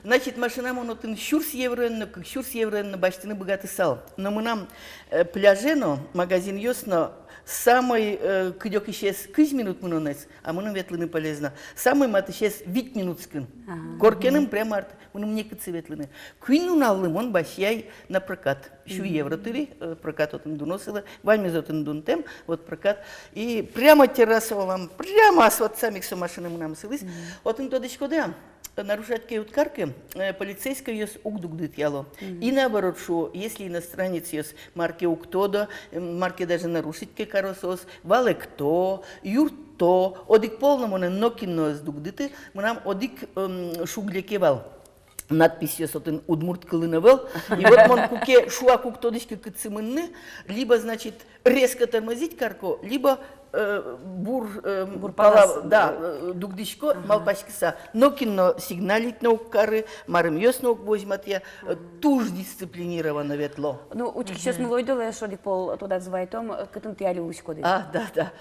Значит, машина мон отын сюрс евроен но, кык сюрс евроен но басьтыны быгатысал. Но мынам, э, пляже но, магазинъёс но самой, э, кыдёкысез кызь минут мынонэз, а мыным ветлыны полезно. Самой матысез вить минутскын. Ага. Коркеным прямо арт, мыным некытчы ветлыны. Куинь нуналлы мон басьяй на прокат. Сю евро тыри, э, прокат отын дуно сылэ, ваньмыз отын дунтэм, вот прокат. И прямо терраса вылам, прямо асфальтсам ик со машина мынам сылӥз. Отын, тодӥськоды-а, нарушать ке уд каре ке, э, полицейскойёс уг дугдытъяло. И наоборот шуо, если иностранецъёс мар ке уг тодо, м, мар ке даже нарушить ке каро соос, валэкто, юртто, одӥг пол но монэ нокин но ӧз дугдыты, мынам одӥг, м, шуг-леке вал. Надписьёс отын удмурт кылын ӧвӧл. И вот мон куке шуак уг тодӥськы, кытчы мыныны, либо, значит, резко тормозить карко, либо, э, бур, э, бур палаз, палаз, да, э, дугдӥсько, ага, малпаськыса. Нокин но сигналить но уг кары, марымъёс но уг возьматъя, э, туж дисциплинированно ветло. Ну, учкисьёсмылы ойдолэ эшшо одӥг пол тодады вайытом, э, кытын тӥ али улӥськоды. А, да, да.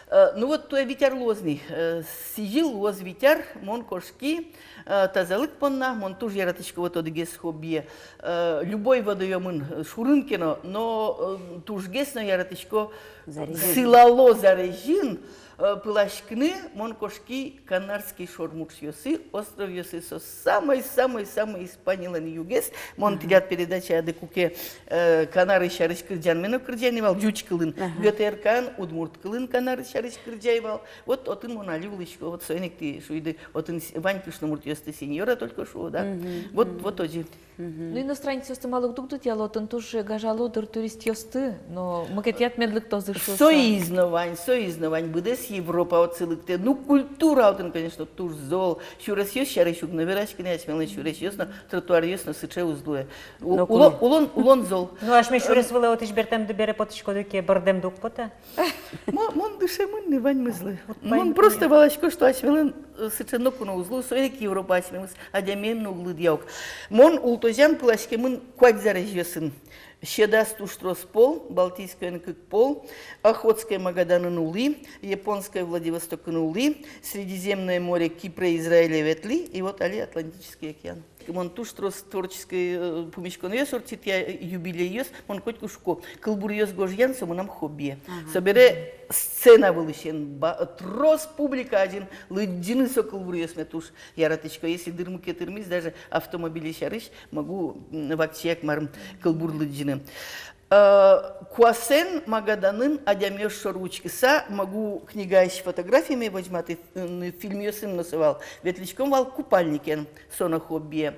Э, ну вот туэ вить ар луоз ни, э, сӥзьыл луоз вить ар, мон кошки, э, тазалык понна, мон туж яратӥсько вот одӥгез хоббие, э, любой водоёмын, э, шурын ке но, но, э, тужгес но яратӥсько, зарезьын, сылало зарезьын, э, пыласькыны, мон кошки Канарский шормуӵъёсы, островъёсы, со самой-самой-самой Испанилэн югез, мон тӥляд передачаяды куке, э, Канары сярысь кырӟанме но кырӟа ни вал, ӟуч кылын, ага, Г Т Р К-ын удмурт кылын Канары сярысь кырӟай вал. Вот отын мон али улӥсько, вот соин ик тӥ шуиды, отын с-, вань кышномуртъёсты сеньора только шуо, да? Мгм, вот, мгм, вот озьы. Мгм. Ну, иностранецъёсты малы уг дугдытъяло, отын туж гажало дыр туристъёсты, но мукетъяд мед лыктозы шуыса. Соиз но вань, соиз но вань, быдэс Европа отчы лыктэ. Ну, культура отын, конечно, туж зол. Сюресъёс сярысь уг но вераськы ни, асьмелэн сюресъёс но, тротуаръёс но сыӵе уз луэ. У-, но уло-, кулэ, улон, улон зол. Ну, асьме сюрес вылэ отысь бертэмды бере потӥськоды ке, бӧрдэмды уг потэ? Мо-, мон дышемын ни ваньмызлы. Вот. Мон просто валасько, что асьмелэн, э, сыӵе ноку но уз луы, соин ик Европа асьмемыз адямиен но уг лыдъя ук. Мон улытозям пыласькемын куать зарезьёсын. Сьӧдаз туж трос пол, Балтийскойын кык пол, Охотское Магаданын улӥ, Японское Владивостокын улӥ, Средиземное море, Кипре, Израиле ветлӥ, и вот али Атлантический океан. Мон туж трос творческой, э, пумиськонъёс ортчытъя, э, юбилейёс, мон котьку шуко, кылбуръёс гожъян со мынам хоббие. Ага. Собере сцена вылысен ба-, трос публика азьын лыдӟыны со кылбуръёсме туж яратӥсько. Если дырмы ке тырмиз, даже автомобиле сярысь могу, м, вакчияк марым кылбур лыдӟыны. Э, куасэн Магаданын адямиос шоры учкыса, могу книгаысь фотографиме возьматыны, м, фильмъёсын но со вал. Ветлӥськом вал купальникен, со но хоббие.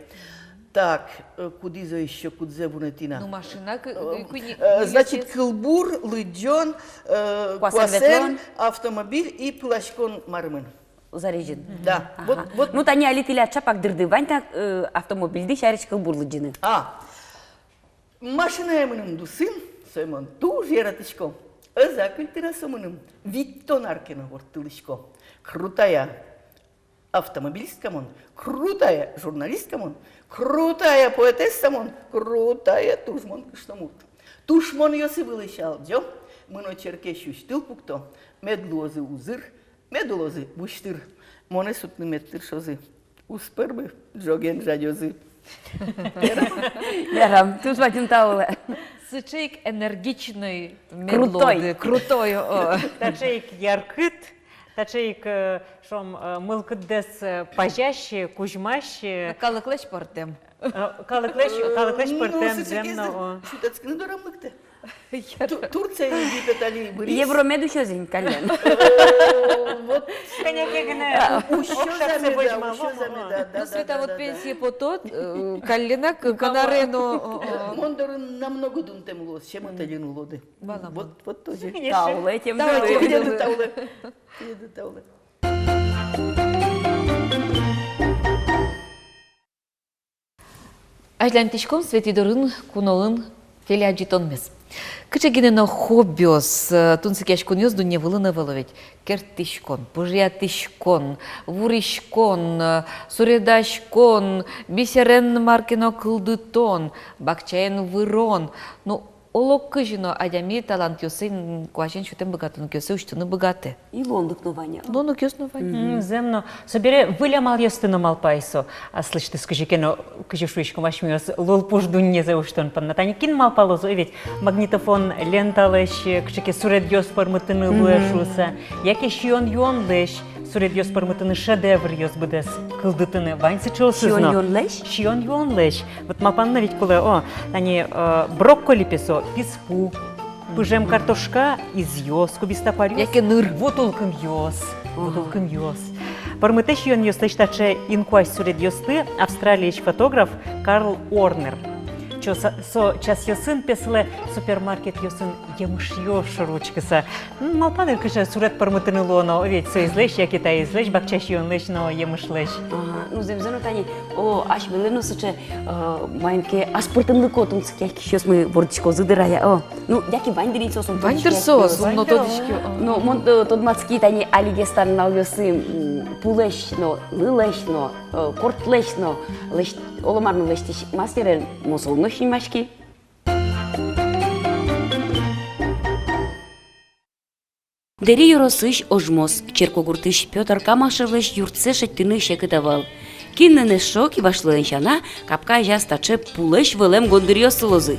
Так, э, кудӥз-о ещё, кудзэ вунэтӥ на? Ну, машина к-, э, куни-, э, значит, куни-, кылбур, лыдӟон, э, куасэн, куасэн ветлон, автомобиль и пыласькон марымын. Зарезьын. Да. Ага. Вот, вот. Ну, тани али тӥляд чапак дырды вань та, э, автомобильды сярысь кылбур лыдӟыны. А. Машинае мыным дусын, сое мон туж яратӥсько. Ӧз-а кыльтыра со мыным? Витьтон ар ке но ворттылӥсько. Крутая автомобилистка мон, крутая журналистка мон, крутая поэтесса мон, крутая туж мон кышномурт. Тушмонъёсы вылысь алдӟо, мыно черке сюсьтыл пукто, мед луозы узыр, мед улозы вузь-тыр, монэ сутны мед тыршозы. Уз пӧрмы, ӝоген жадёзы. Ярам, туж бадӟым тау луэ. Сыӵе ик энергичной мед луоды. Крутой. Крутой, о. Таӵе ик яркыт, таӵе ик, э, шуом, э, мылкыддэс, э, пазясь, кузьмась, э. Калыклэсь пӧртэм. Э, калыклэсь, калыклэсь пӧртэм, ну, зэм но, о. Шутэтскыны дорам лыктэ. Ту-, Турция, Египет али быриз. Евромед усёз ини каллен. Э, вот. Кӧня ке гинэ. А. Усёз али, да, усёз али, да, да. Ну, Света, да, вот да, пенсие потод, э, калленак, э, Канаре но, о, о. Мон дорын намного дунтэм луоз, чем отельын улоды. Валамон. Вот, вот тоже. Конечно. Тау луэ, тем более. Тау луэ. Тау луэ. Азьланьтӥськом Светӥ дорын куноын келя адӟытонмес. Кыӵе гинэ но хоббиос, э, тунсыкъяськонъёс дунне вылын ӧвӧл ведь. Керттӥськон, пыжъятӥськон, вуриськон, э, суредаськон, бисерен мар ке но кылдытон, бакчаен вырон. Ну, Оло кызьы но адями талантъёсын, куазен сётэм быгатонлыкъёсы усьтыны быгатэ. И луонлык но вань-а? Луонлыкъёс но вань. Мгм. М, зэм но. Собере выль амалъёсты но малпай со. Аслэсьтыз кызьы ке но, кызьы шуиськом асьмеос, лулпуш дуннезэ усьтон понна. Тани кин малпалоз, ой, ведь магнитофон ленталэсь, э, кыӵе ке суредъёс пӧрмытыны луэ шуыса. Яке сиён-юонлэсь суредъёс пӧрмытыны, шедевръёс быдэс кылдытыны. Вань сыӵеосыз но. Сиён-юонлэсь? Сиён-юонлэсь. Вот малпаны ведь кулэ, о, тани, э, брокколи пе со писпу, пыжем картошка изъёс, кубиста пӧръёс. Яке ныр. Вутулкымъёс. Ага. Вутулкымъёс. Пӧрмытэ сиёнъёслэсь таӵе инкуазь суредъёсты Австралиысь фотограф Карл Орнер. Чо-, со, со часъёсын пе сылэ супермаркетъёсын емышъёс шоры учкыса. М, малпан ик, кыӵе суред пӧрмытыны луоно, ведь соизлэсь, яке таизлэсь, бакча сиёнлэсь но емышлэсь. Ага, ну, зэмзэ но тани, о, асьмелэн но сыӵе, э, маин ке аспӧртэмлыко тунсыкъяськисьёсмы вордӥськозы дыр ая, о. Ну, яке вань дыр ини соос. Вань дыр соос, ум но тодӥське, о. Ну, мон, э, тодматски тани алигес та нуналъёсы, м, пулэсь но, лылэсь но, э, кортлэсь но, лэсь-, оломар но лэсьтӥсь мастерен, мон солы но синмаськи. Дэри ёросысь Ожмос черкогуртысь Пётр Камашевлэсь юртсэ шедьтыны секыт ӧвӧл. Кинлэн эшшо кибашлыен сяна, капка азяз таӵе пулэсь вӧлэм гондыръёс сылозы.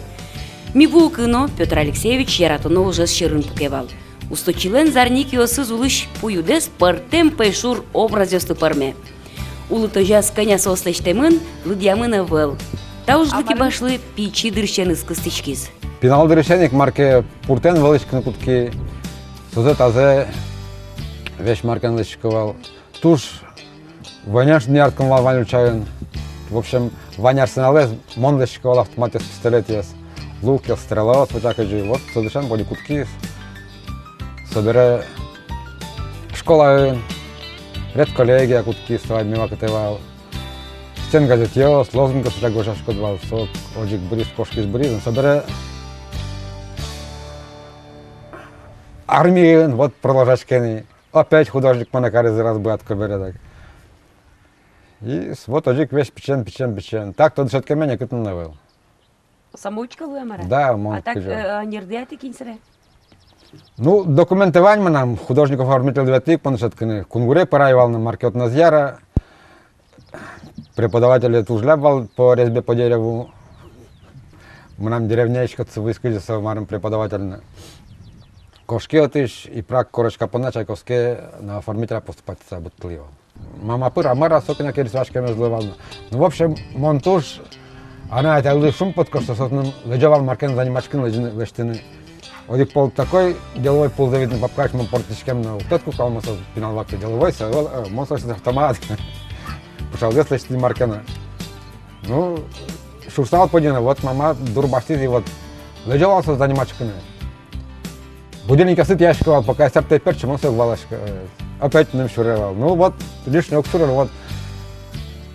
Ми вуыку но Пётр Алексеевич яратоно ужез сьӧрын пуке вал. Усточилэн зарни киосыз улысь пу юдэс пӧртэм пӧйшур образъёслы пӧрме. Улытозяз кӧня соос лэсьтэмын, лыдъямын ӧвӧл. Та ужлы кибашлы пичи дырысеныз кыстӥськиз. Пинал дырысен ик мар ке пуртэн вӧлӥськыны кутски, созэ-тазэ весь мар ке но лэсьтӥсько вал. Туж войнаын шудыны яратӥсько вал вань ульчаын. В общем, вань арсеналэз мон лэсьтӥсько вал: автоматъёс, пистолетъёс, лукъёс, стрелаос, вот так же. Вот со дырысен вроде кутски. Собере школаын редколлегия кутски, со адями вакытэ вал. Стен газетъёс, лозунгъёс, вот так гожъяськод вал, со озьы ик быриз, кошкиз, быриз. Собере армиын вот продолжать карисько ини. Опять художник монэ каризы, раз быгатӥсько бере, так. И с-, вот озьы ик весь пичиен, пичиен, пичиен. Так-то дышетскеме некытын но ӧвӧл. Самоучка луэ, мар-а? Да, мон. А так, кызьы, э, а нырды-а тӥ кин сыре? Ну, документэ вань мынам, художник-оформитель ветлӥ ик мон дышетскыны. Кунгуре пырай вал но, мар ке отын ӧз яра. Преподаватель туж ляб вал по резьбе по дереву. Мынам деревняысь кадь со вуиз, кызьы со, марым, преподаватель но. Кошке отысь, и прак корочка понна Чайковские на оформителя поступать карыса быдтылӥ вал. Мама пыр, а мар-а, со кӧня ке рисовать каремез луэ вал но. Ну, в общем, мон туж анай-атайлы шумпотӥсько, что со отын лэзё вал мар ке но заниматься карыны, лэзьыны, лэсьтыны. Одӥг пол такой деловой пулзэ, видно, папкаысь мон портӥськем но, уг тодӥськы, куке мон со пинал вакытэ деловой со, э, мон со сыӵе автомат. Пыӵалгес лэсьтыны мар ке но. Ну, шурсал пыдын, вот мама дурбасьтӥз, и вот лэзё вал со заниматься карыны. Будильникъёсты тӥясько вал, пока эсэртэ пертчы, мон сое уг валаськы, э, опять мыным сюре вал. Ну вот, лишний уг сюре, вот.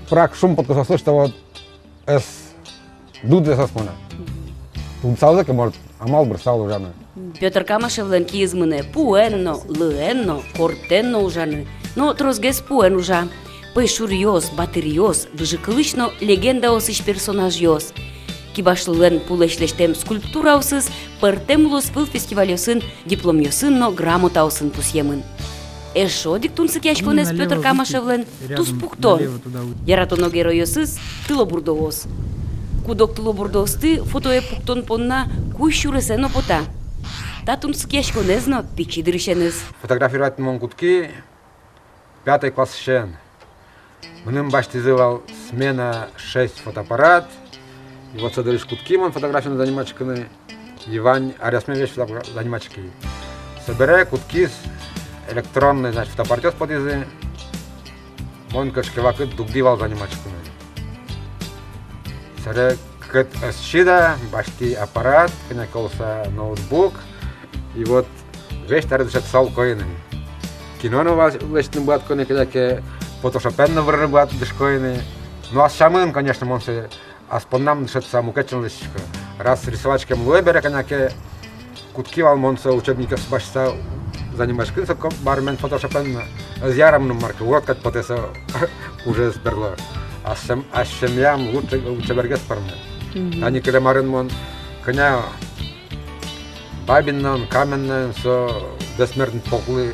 Прак шумпотӥсько соослы, что вот ӧз дугдэ соос монэ. Дугдысалзы ке, может, амал бырсал ужаны. Пётр Камашевлэн киыз мынэ пуэн но, лыэн но, корттэн но ужаны. Но тросгес пуэн ужа. Пӧйшуръёс, батыръёс, выжыкылысь но легендаосысь персонажъёс. Кибашлылэн пулэсь лэсьтэм скульптураосыз пӧртэм улосвыл фестивальёсын дипломъёсын но грамотаосын пусъемын. Эшшо одӥг тунсыкъяськонэз Пётр Камашевлэн — туспуктон. Яратоно геройёсыз — тылобурдоос. Куд-ог тылобурдоосты фотое пуктон понна кузь сюресэ но пота. Та тунсыкъяськонэз но пичи дырысеныз. Фотографировать мон кутски пятой классысен. Мыным басьтӥзы вал «Смена шесть» фотоаппарат. И вот со дырысь кутски мон фотографиен заниматься карыны. И вань аръёсме весь фотоаппарат заниматься кари. Собере кутскиз электронный, значит, фотоаппаратъёс потӥзы. Мон кыӵе ке вакыт дугдӥ вал заниматься карыны. Собере кыкетӥ ӧз чида, басьтӥ аппарат, кӧня ке улса ноутбук. И вот весь табере дышетсал ке ини. Кино но вал лэсьтыны быгатӥсько ини, кӧня ке фотошопен но вырыны быгатӥсько ини. Ну, ас сямын, конечно, мон сое ас поннам дышетса мукет сямен лэсьтӥсько. Раз рисовать карем луэ бере, кӧня ке кутски вал мон со учебникъёс басьтыса заниматься карыны, со ко-, бармен фотошопен но. Ӧз яра мыным, мар ке, урод кадь потэ со ужез берло. Ас сям-, ас семьям лучше, лучше бергес пӧрме. Мгм. Тани кылем арын мон кӧня Пабиннаын, Каменнаын со бессмертный полклы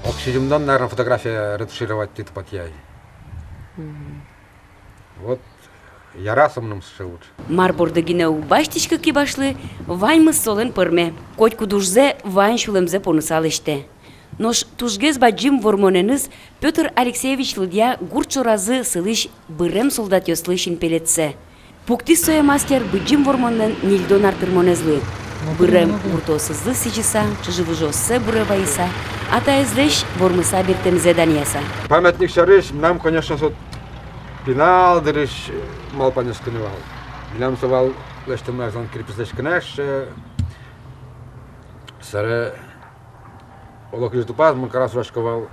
ог сизьымдон, наверное, фотография ретушировать тӥ тупатъяй. Вот яра со мыным сыӵе уж. Мар борды гинэ уг басьтӥськы кибашлы, ваньмыз солэн пӧрме. Котькуд ужзэ вань сюлэмзэ поныса лэсьтэ. Нош тужгес бадӟым вормонэныз Пётр Алексеевич лыдъя гурт шоразы сылӥсь бырем солдатъёслы синпелетсэ. Пуктӥз сое мастер Быдӟым Вормонлэн ньыльдон ар тырмонэзлы. Бырем гуртоосызлы сӥзьыса, чыжы-выжыоссэ буре вайыса, атаезлэсь вормыса бертэмзэ данъяса. Памятник сярысь мынам, конечно, со пинал дырысь малпанъёс кыны вал. Милям со вал лэсьтэмын азьлан кирпичлэсь гинэ, э, собере оло кызьы тупаз, мон карас ужасько вал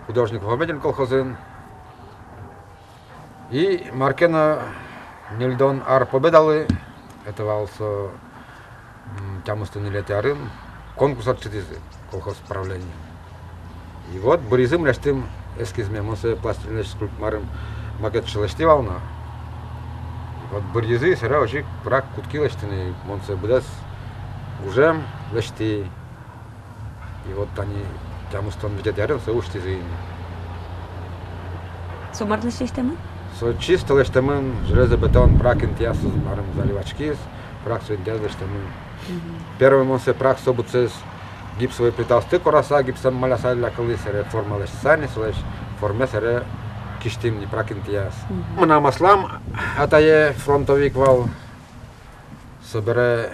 художник-оформитель колхозын. И мар ке но ньыльдон ар Победалы, это вал со, м, тямыстон ньылетӥ арын, конкурс ортчытӥзы колхоз правлениын. И вот быръизы милесьтым эскизме, мон сое пластилинлэсь скульпт-, марым, макет сыӵе лэсьтӥ вал на. И вот быръизы, собере озьы ик пырак кутски лэсьтыны, мон сое быдэс ужем лэсьтӥ. И вот тани тямыстон витетӥ арын сое усьтӥзы ини. Со мар лэсьтэмын? Со чисто лэсьтэмын, железобетон, пырак интыяз, марым, заливатскиз, пырак со интыяз лэсьтэмын. Первой мон сое пырак со быдсэс гипсовой плитаосты кораса, гипсом маляса лякылӥ, собере форма лэсьтыса ни, солэсь формае собере кисьтӥм ни пырак интыяз. Мынам аслам атае фронтовик вал, собере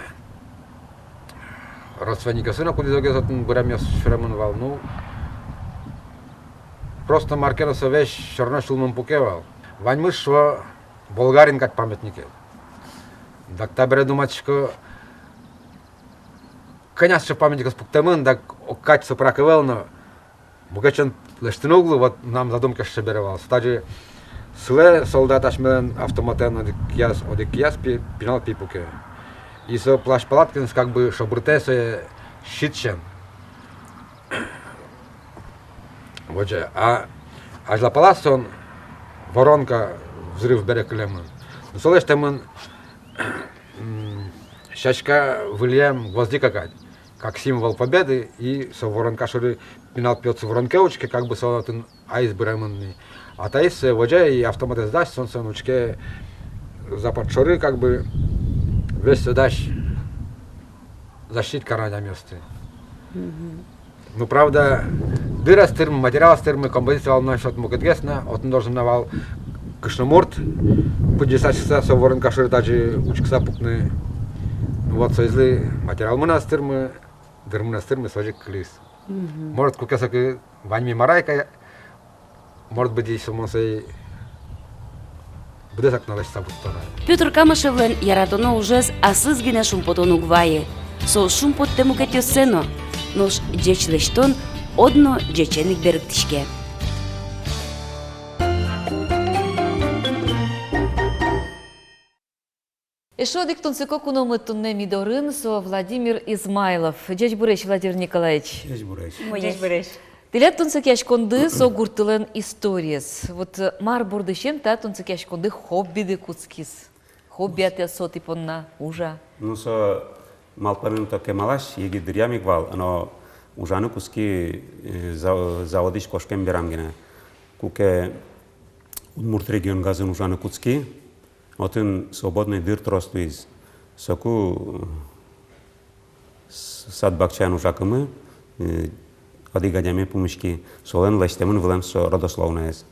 родственникъёсыз но кудӥз-огез отын быремъёс сюремын вал, ну. Просто мар ке но со весь всё равно сюлмын пуке вал. Ваньмыз шуо Болгарин кадь памятникез. Дак табере думатӥсько, кӧня сыӵе памятникъёс пуктэмын, дак кадь со пырак ӧвӧл но, мукет сямен лэсьтыны уг лу, вот мынам задумкаез сыӵе бере вал. Со тазьы сылэ солдат асьмелэн автоматэн одӥг кияз, одӥг кияз пи-, пинал пи пуке. И со плащ-палаткаеныз как бы шобыртэ сое щит сямен. Вот же, а азьлапалаз солэн воронка, взрыв бере кылемын. Ну, со лэсьтэмын, м, сяська выллем гвоздика кадь, как символ победы, и со воронка шоры пинал пи отчы воронкае учке, как бы со отын аиз быремын ни. А таиз сое возья и автоматэз дась, солэн, солэн учке запад шоры, как бы весь со дась защитить карыны адямиосты. Ну, правда, дырез тырмы, материалэз тырмы, композиция вал на что-то мукетгес на, отын должен на вал кышномурт пыдӟыса, сыӵе со воронка шоры тазьы учкыса пукны. Ну вот, соизлы материалмы но ӧз тырмы, дырмы но ӧз тырмы, со озьы ик кылиз. Может, куке соку ваньмы мар ай ке, может быть, и со мон сое быдэсак но лэсьтыса вуттоно. Пётр Камышевлэн яратоно ужез аслыз гинэ шумпотон уг вайы. Со шумпоттэ мукетъёссэ но, нош ӟеч лэсьтон одно ӟечен ик берыктӥське. Эшшо одӥг тунсыко куномы туннэ ми дорын, со Владимир Измайлов. Ӟечбуресь, Владимир Николаевич. Ӟечбуресь. Ӟечбуресь. Тӥляд тунсыкъяськонды — со гуртылэн историез. Вот, э, мар бордысен та тунсыкъяськонды хоббиды кутскиз? Хобби-а тӥляд со тӥ понна, уж-а? Ну, со малпанын-то кемалась егит дыръям ик вал, но ужаны кутски, э, за-, заводысь кошкем берам гинэ. Куке Удмурт регионгазын ужаны кутски, отын свободной дыр трос луиз. Соку, э, с-, сад-бакчаын ужакумы, э, одӥг адями пумиськи, солэн лэсьтэмын вылэм со родословноез.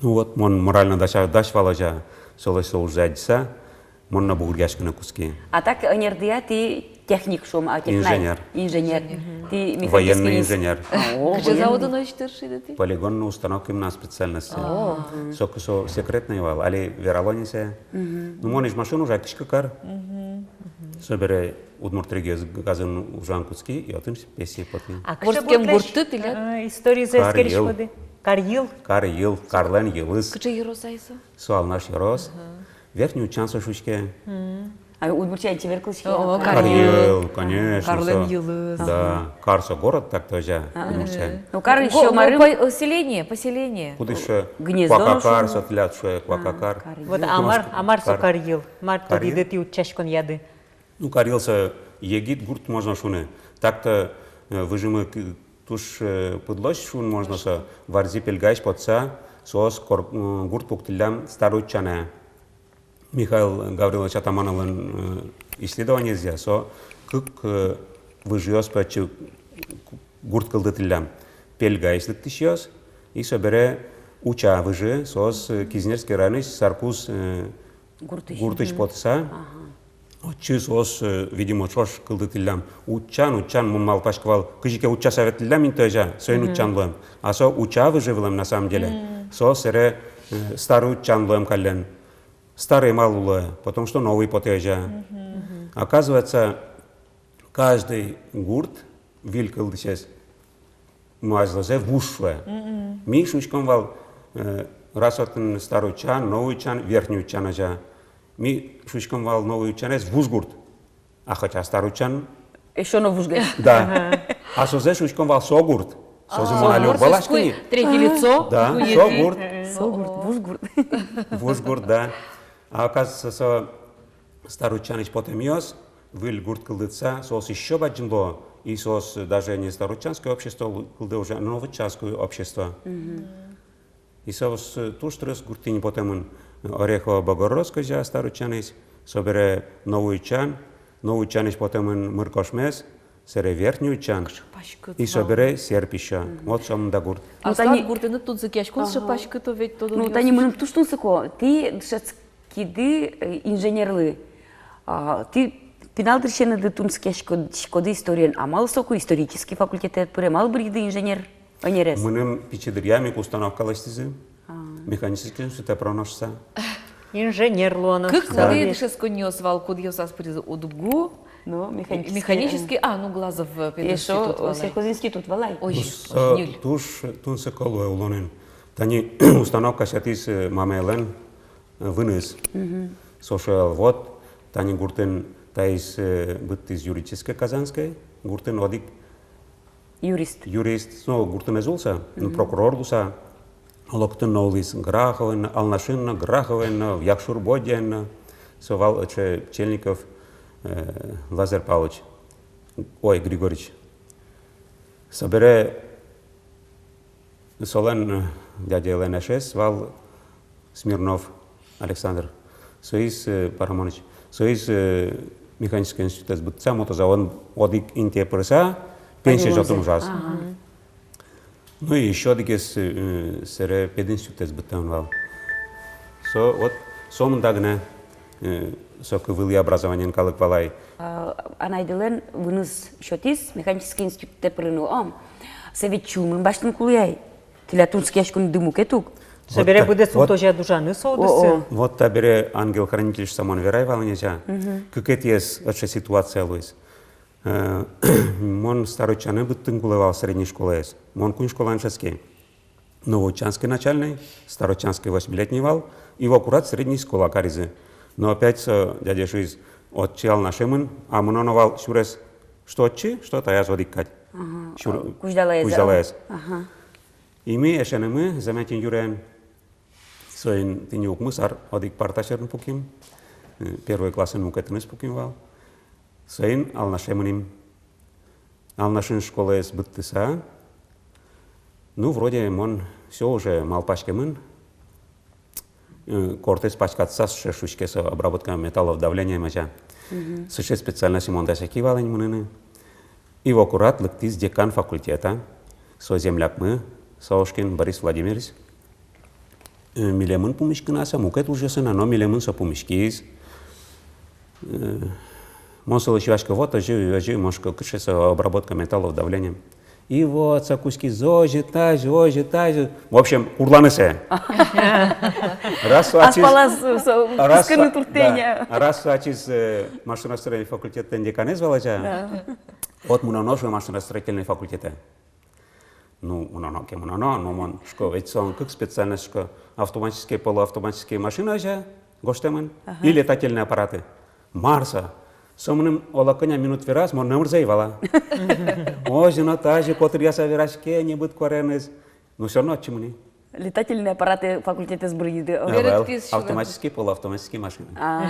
Ну вот, мон морально дась, дась вал, озьы солэсь со ужзэ адӟыса, мон но бугыръяськыны кутски. А так ӧнердыя тӥ техник, шуом, а технарь? Инженер. Инженер. Мгм. Тӥ механический инж-, военный инженер. А, о, военный. Кыӵе заводын озьы тыр, шуиды тӥ? Полигонный установка именно специальности. О. Соку со секретной вал, али верало ни сое. Мгм. Ну, мон изьмашын ужай кызь кык ар. Мгм. Собере Удмурт регионгазын ужаны кутски, и отын пенсие потӥ. А кыӵе... Вордскем гуртты тӥляд? Э, историзэ эскериськоды. Карйыл. Карйыл? Карйыл, карлэн йылыз. Кыӵе ёрос ай со? Со Алнаш ёрос. Ага. Верхний Утчан со шуиське. Мгм. А удмурт сямен чебер кылӥське. О, о, Карйыл. Карйыл, конечно. Карлэн йылыз. Да, кар со город, так-то, озьы, удмурт сямен. Ну, кар ещё, го-, марым, по-, поселение, поселение. Кудӥз со? Гнездо, Куакакар, шуом, со тӥляд шуэ, Куакакар. А, Карйыл. Вот, а мар, а мар со Карйыл? Карйыл. Мар тӥ, Карйыл? Тӥляд утчаськонъяды. Ну, Карйыл со Егит гурт можно шуыны. Так-то, э, выжымы к-, туж, э, пыдлось шуыны можно со. Варзи-Пельгаысь потса, соос кор-, м, гурт пуктӥллям Старое Утчанэ. Михаил Гаврилович Атамановлэн, э, исследованиезъя, со кык, э, выжыос пӧлы гурт кылдытӥллям. Пельгаысь лыктӥсьёс, и собере Утча выжы, соос, э, Кизнерский районысь Саркуз, э, гуртысь, гуртысь потыса. Ага. Отчы соос, э, видимо, ӵош кылдытӥллям. Утчан, Утчан, мон малпасько вал, кызьы ке Утчаса ветлӥллям интыозя, соин Утчан луэм. А со Утча выжы вылэм на самом деле. Соос сэре, э, Старый Утчан луэм каллен. Старый малы луэ, потому что новый потэ озьы. Оказывается, каждый гурт, выль кылдысез, мазьлозэ вуж шуэ. Ми шуиськом вал, э, раз отын Старый Утчан, Новый Утчан, Верхний Утчан озьы. Ми шуиськом вал Новый Утчанэз вуж гурт. А хотя Старый Утчан ещё но вужгес. Да. А созэ шуиськом вал со гурт. Созэ мон али уг валаськы ни. Третье лицо. Да, со гурт. Со гурт, вуж гурт. Вуж гурт, да. А оказывается, со Старый Утчанысь потэмъёс, выль гурт кылдытса, соос ещё бадӟым луо. И соос даже не Староутчанское общество лу-, кылдэ уже, а Новоутчанское общество. И соос, э, туж трос гуртъёсы потэмын, Орехово-Богородскозя Староутчанысь, собере Новоутчан, Новоутчанысь потэмын Мыркошмес, сэре Верхний Утчан, и собере Серпища. Вот сомында гурт. А тани гуртын тунсыкъяськон шыпаськыт ведь тодон. Ну, тани мыным туж тунсыко, тӥ дышетскиды, э, инженерлы. А, тӥ пинал дырысеныды тунсыкъяськоды историен, а малы соку исторический факультетэ пыре, малы бырйиды инженер? Ӧнерез. Мыным пичи дыръям ик установка лэсьтӥзы. А. Механический институтэ пыроно шуса. Инженер луоно шуса. Кык дышетсконниос вал, кудъёсаз пыризы УдГУ, но механический, механический, а, ну, Глазов, э, пединститут вал ай. Сельхозинститут вал ай. Ой, ну, со ньыль. Туж тунсыко луэ улонын. Тани установка сётӥз, э, мамаелэн, э, выныз. Со шуэ вал, вот, тани гуртын таиз, э, быдтӥз юридической Казанской, гуртын одӥг юрист. Юрист, ну, гуртын ӧз улса, ну, прокурор луса, олокытын но улӥз, Граховоын но, Алнашын но, Граховоын но, Якшур-Бӧдьяын но, со вал аче Пчельников, э, Лазарь Павлович, ой, Григорьевич. Собере солэн, э, дядялэн эшез вал Смирнов Александр. Соиз, э, Парамоныч. Соиз, э, механической институтэз быдтыса, мотозаводын одӥг интые пырыса, пенсие ӝутыны ужаз. Ага. Ну и ещё одӥгез, э, сэре пединститутэз быдтэмын вал. Со, вот, сомында гинэ, э, соку вылӥ образованиен калык вал ай. А, анайдылэн выныз сётӥз механической институтэ пырыны, ом. Со ведь сюлмын басьтыны кулэ ай. Тӥляд тунсыкъяськонды мукет ук. Собере быдэс ун тоже ужаны со удысын. Вот табере ангел-хранитель шуса мон верай вал ини озьы. Кыкетӥез аче ситуация луиз. Э, мон Староутчанэ быдтыны кулэ вал средней школаез. Мон куинь школаын дышетски. Новоутчанской начальной, Староутчанской восьмилетней вал, и вокурат средней школа каризы. Но опять со дядя шуиз, отчы Алнаше мын, а мыноно вал сюрес, что отчы, что таяз одӥг кадь. Ага. Сюр-, кузьдалаез. Кузьдалаез. Ага. И ми эшенымы Замятин Юрен, соин тӥни укмыс ар одӥг парта сьӧрын пуким, э, первой классын мукетыныз пуким вал. Соин Алнаше мыним. Алнашын школаез быдтыса, ну, вроде мон всё уже малпаськемын, э, кортэз паськатыса, сыӵе шуиське со, обработка металлов давлением озьы. Сыӵе специальностьсэ мон дасяки вал ини мыныны. И вокурат лыктӥз декан факультета, со землякмы, Саушкин Борис Владимирович. Э, милемын пумиськыны, а со мукет ужъёсын но милемын со пумиськиз. Э, мон солы шуисько, вот озьы, озьы, мон шуисько, кыӵе со обработка металлов давлением. И вот со кутскиз озьы, тазьы, озьы, тазьы. В общем, урланы сое. Раз со ачиз, аспалаз со, раз кыскыны со, турттэня. Да, раз со ачиз, э, машиностроение факультетын деканэз вал озьы. Да. Вот мыноно, шуэ, машиностроительный факультетэ. Ну, мыноно ке мыноно, но мон шуисько, ведь солэн кык специальность, шуисько, автоматической, полуавтоматической машина озьы гожтэмын, ага, и летательные аппараты. Мар со? Со мыным оло кӧня минут вераз, мон номырзэ ӧй вала. Озьы но тазьы котыръяса вераське, небыт куараеныз. Но всё равно отчы мыни. Летательные аппараты факультетэз бырйиды. Ӧвӧл, автоматической, полуавтоматической машина. А.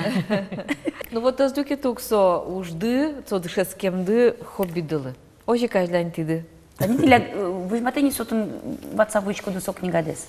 Ну вот, ӧз люкеты ук со ужды, со дышетскемды хоббидылы. Озьы ик азьланьтӥды. Тани тӥляд, э, возьматэ ни со, тӥ ватса вуиськоды со книгадэс.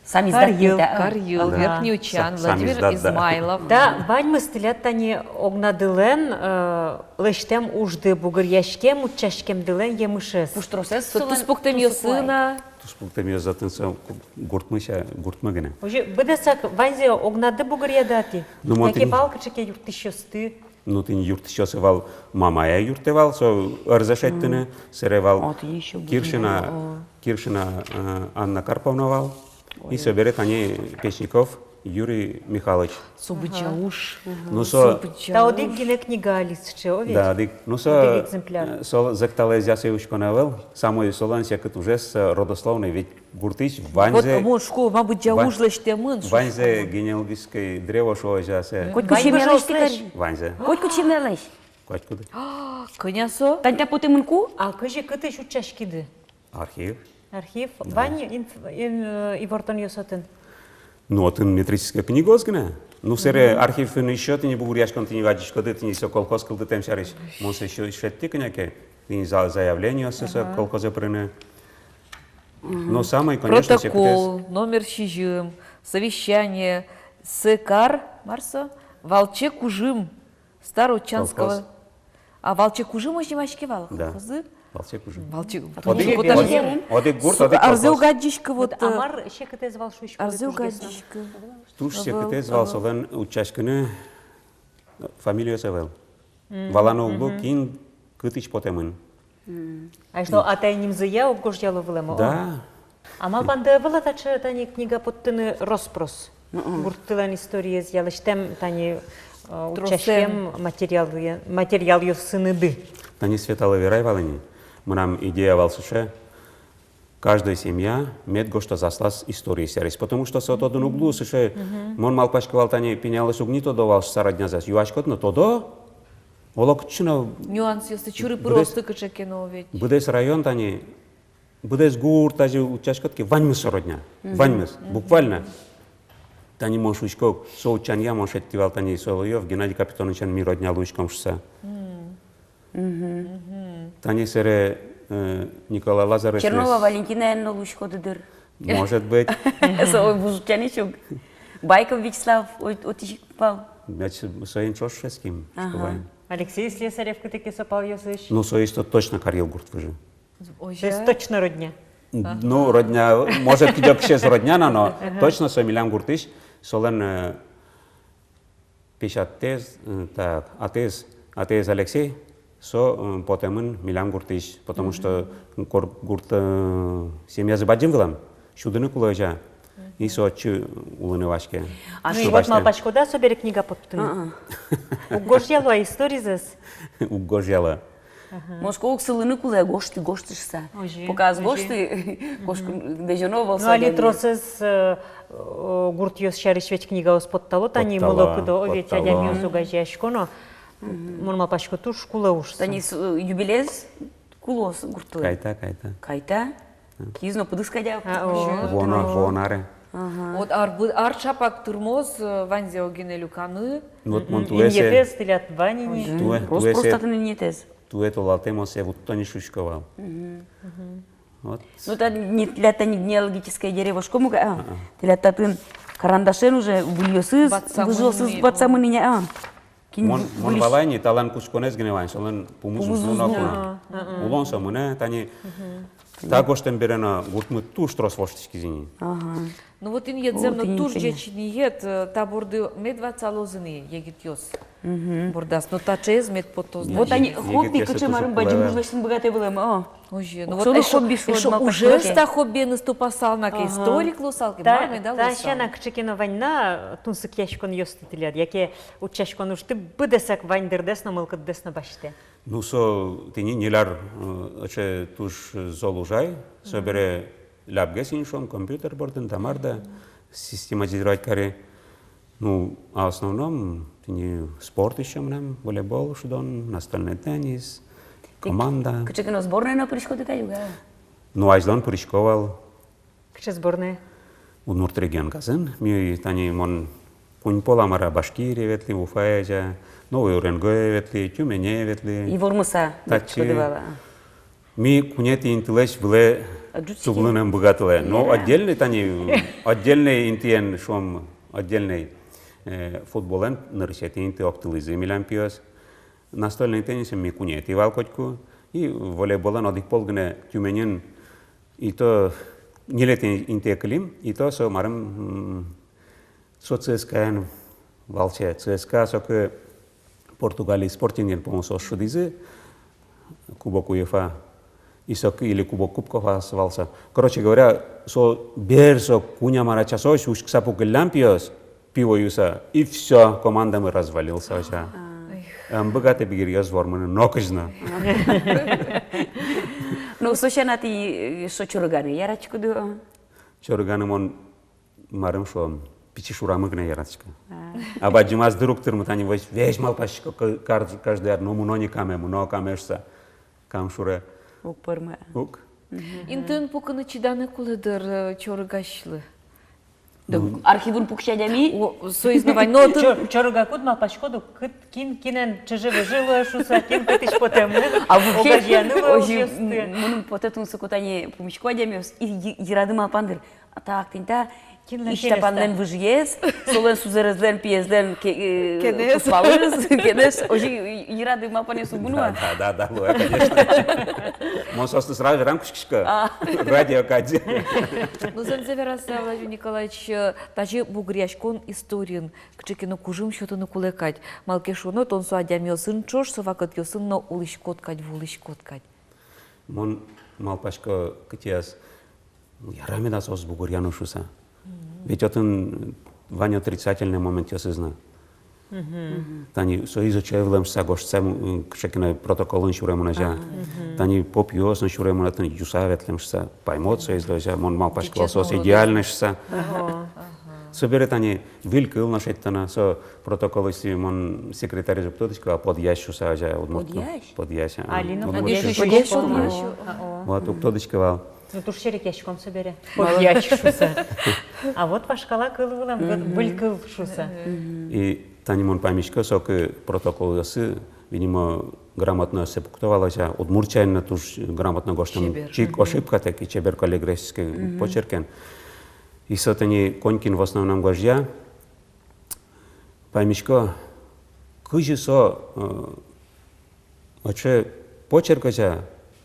Сам издат. Каръёл, да, а? Каръёл, да. Верхний Учан, Владимир Измайлов. Да, ваньмыз тӥляд тани огнадылэн, э, лэсьтэм ужды, бугыръяськем, утчаськемдылэн емышез. Пуштросэз солэн туспуктэмъёсыз на. Туспуктэмъёсыз отын со гуртмы ся-, гуртмы гинэ. Озьы быдэсак ваньзэ огнады бугыръяды-а тӥ? Ну, мон тӥни вал кыӵе ке юрттӥсьёсты. Ну, тӥни юрттӥсьёсы вал, мамае юрттэ вал, со ӧрзэ шедьтыны, сэре вал. О, тӥни ещё Киршина, о. Киршина, э, Анна Карповна вал. И собере тани Песников Юрий Михайлович. Со быдӟа уж. Ну, со... Та одӥг гинэ книга али сыӵе, о ведь? Да, одӥг. Ну, со, одӥг экземпляр. Э, со зӧкталаезъя сое учконо ӧвӧл, самой солэн секыт ужез, э, родословной, ведь гуртысь ваньзэ... Вот, мон шуисько, ма, быдӟа уж лэсьтэмын, шуисько. Ваньзэ генеалогической древо шуо озьы-а, сое. Котькуд семьялэсь тӥ кар-? Ваньзэ. Котькуд семьялэсь. Котькуд. А, кӧня со? Тани та потэмын ку? А кызьы, кытысь утчаськиды? Архив. Архив. Да. Вань инф-, ин-, э, ивортонъёс отын? Ну, отын метрической книгаос гинэ. Ну, сэре архивын ещё тӥни бугыръяськон, тӥни адӟиськоды, тӥни со колхоз кылдытэм сярысь. Мон сое ещё шедьтӥ кӧня ке, тӥни за-, заявлениос со колхозэ пырыны. Ну, самой, конечно, секытэз. Протокол, номер сизьым, совещание, сое кар, мар со, Валче кужым. Староучанского. Колхоз. А, Валче кужым озьы нимаське вал, да, колхозы? Валче кужым. Валче, одӥг, одӥг, одӥг гурт, одӥг колхоз. Арзэ уг адӟиськы, вот, а мар секытэз вал, шуиськоды, арзэ уг адӟиськы. Туж секытэз вал солэн утчаськыны, э, фамилиос ӧвӧл. Валано уг лу, кин кытысь потэмын. М. А что, атай нимзыя уг гожъяло вылэм, о? Да. А малпанды ӧвӧл-а таӵе тани книга поттыны рос-прос? Мгм. Гурттылэн историез ялэсьтэм тани, э, тросэм утчаськем материал-, материалъёсыныды. Тани Светалы верай вал ини, мынам идея вал сыӵе: каждой семья мед гожтоз аслаз историез сярысь. Потому что со тодыны уг лу сыӵе, мгм, мон малпасько вал, тани пиналъёс уг ни тодо вал шуса роднязэс. Юаськод но, тодо, оло кытчы но. Нюансъёсты, чуры-пыросты кыӵе ке но ведь. Быдэс район тани, быдэс гурт, тазьы утчаськод ке, ваньмыз со родня. Мгм. Ваньмыз, мгм, буквально. Тани мон шуисько, со утчанъя мон шедьтӥ вал тани Соловьёв Геннадий Капитоновичен ми родня луиськом шуса. Мгм. Мгм. Тани сэре, э, Николай Лазарев. Чернова Валентинаен но луиськоды дыр. Может быть. Со вуж утчанэсь ук. Байков Вячеслав, о-, отысь ик вал. Значит, соин ӵош шедьтӥськом. Ага. Алексей Слесарев кытӥ ке со палъёсысь. Ну, соиз то точно Каръёл гурт выжы. Озьы. То есть точно родня? Ну, родня, может, кыдёкысез родня на, но, ага, точно со милям гуртысь, солэн, э, песятэз, э, так, атэз, атэз Алексей, со, э, потэмын милям гуртысь, потому что гур-, гурт, э, семьязы бадӟым вылэм, сюдыны кулэ озьы. И со отчы улыны ваське. А ну и вот малпаськоды-а собере книга поттыны? А-а. Уг гожъяло-а историзэс? Уг гожъяло. Ага. Мон шуисько, уг сылыны кулэ, гожты, гожты шуса. Озьы, пока ӧз гожты, озьы. Кошкын, мгм, лэзёно ӧвӧл. Ну, али тросэз, э, э, гуртъёс сярысь ведь книгаос поттало, тани, поттало, мылокыдо, о ведь, поттало, адямиос огазеясько но. Мгм. Мон малпасько, туж кулэ уж со. Тани с-, э, юбилеез кулэ гуртлы. Кайта, кайта. Кайта? Киз но пыдыз кадь-а? А, о. Вуоно, вуоно аре. Ага. Вот ар бы-, ар чапак тырмоз, э, ваньзэ огинэ люканы. Вот мон туэ сэ-, инъетэз тӥляд вань ини. Туэ, рос туэ сэ-, просто татын инъетэз. Туэ толалтэ мон сое вутто ни шуисько вал. Мгм. Вот. Ну, та не, тӥляд тани генеалогическое деревошко муга, а? А-а. Тӥляд татын карандашен уже выльёсыз, ватсамын, выжыосыз ини, ватсамын ини, а? Кин мон, мон выльысь валай ни, талэн кутсконэз гинэ вань, солэн пумыз уз лу ноку. Пумыз уз лу. А-а. Улон со мынэ, тани. Мгм. Та гожтэм бере но гуртмы туж трос воштӥськиз ини. Ага. Ну вот инъетсэ но туж ӟеч инъет, э, та борды мед ватсалозы ни егитъёс. Мгм. Бордаз, но таӵеез мед потоз. Вот тани хобби кыӵе марын бадӟым уж лэсьтыны быгатэ вылэм, о. Озьы. Ну вот эшшо, хобби шуод, эшшо ужез та хоббиеныз тупасал на ке, ага, историк луысал ке, та, мар меда луысал. Та сяна кыӵе ке но вань на тунсыкъяськонъёсты тӥляд, яке утчаськон ужты быдэсак вань дырдэс но, мылкыддэс но басьтэ? Ну, со тӥни ньыль ар, э, ӵе туж зол ужай, собере лябгес ини, шуом, компьютер бордын, да мар да, систематизировать каре. Ну, а в основном тӥни спорт ещё мынам, волейбол шудон, настольный теннис, команда. Кыӵе ке но сборной но пыриськоды кадь уга? Ну, азьлон пырисько вал. Кыӵе сборной? Удмурт регионказын. Ми тани, мон Куинь пол-а, мар-а, Башкирие ветлӥ, Уфае, Новой Уренгое ветлӥ, Тюмене ветлӥ. И вормыса. Татчы. Ми куинетӥ интылэсь вылэ ӝутскыны ӧм быгатылэ. Но отдельный тани, отдельный интыен, шуом, отдельный, э, футболэн нырысетӥ инты октылӥзы милям пиос. Настольный теннисэн ми куинетӥ вал котьку. И волейболэн одӥг пол гинэ Тюменьын, и то ньылетӥ интые кылим, и то со, марым, м, со ЦСКА-ен вал сое. ЦСКА соку Португалиысь Спортинген, по-моему, соос шудӥзы, Кубок УЕФА. И соку, или Кубок Кубков-а со вал со. Короче говоря, со бер, со куинь-а, мар-а часозь учкыса пукыллям пиос, пиво юыса, и всё, командамы развалился вообще. Ӧм быгатэ бигеръёс вормыны нокызьы но. Ну, со сяна тӥ, э, со чорыганы яратӥськоды-а? Чорыганы мон, марым шуом, пичи шурамы гинэ яратӥсько. А. А бадӟымаз дыр уг тырмы, тани весь, весь малпасько, к-, кар-, каждый ар, ну, мыно ни Каме, мыно Каме шуса. Кам шуре. Уг пӧрмы. Уг. Интыын пукыны чиданы кулэ дыр, э, чорыгасьлы. Да, архивын пуксё адями. О, соиз но вань, но отын чо-, чорыгакуд малпаськод ук, кыт, кин, кинэн чыжы-выжы луэ шуса, кин кытысь потэмын. А вообще, огазьяны луэ озьы ужъёсты. М-, мыным потэ, тунсыко тани пумисько адямиос, и, и, йырады малпан дыр. А так, тӥни та, кинлэн, Ищтапанлэн выжыез, солэн сузэрезлэн, пиезлэн ке-, э, кенэз. Кузпалыз, кенэз, озьы йырады малпанъёс уг мыны-а? Да, да, да, да, луэ, конечно. Мон соослы сразу верам кутскисько. А. Радио кадь. Ну, зэмзэ вераса, Владимир Николаевич, э, тазьы бугыръяськон историын кыӵе ке но кужым сётыны кулэ кадь. Малы ке шуоно, тон со адямиосын ӵош, со вакытъёсын но улӥськод кадь, вуылӥськод кадь. Мон малпасько, кытӥяз яра меда соос бугыръяны шуса. Ведь отын вань отрицательный моментъёсыз но. Тани соиз ӵай вылэм шуса гожтсам, м, кыӵе ке но протоколын сюремын озьы. Тани поп юосын сюремын отын, юса ветлэм шуса. Паймод соиз озьы, мон малпасько, соос идеальный шуса. Собере тани выль кыл но шедьтоно, со протоколысь мон секретарез уг тодӥськы вал, подъясь шуса озьы, удмурт кыл. Подъясь? Подъясь, а. Али но удмурт подъясь кыл. Подъясь, подъясь. А, о. Вот, уг тодӥськы вал. Ну, туж серекъяськом собере. Подъясь шуса. А вот вашкала кыл вылэм, вот выль кыл шуса. И тани мон паймисько, соку протоколъёсы, видимо, грамотноосэ пукто вал озьы, удмурт сямен но туж грамотно гожтэмын. Чебер. Чик ошибкатэк и чебер каллиграфической почеркен. И со тани Конькин в основном гожъя, паймисько, кызьы со, э, вообще почерк озьы,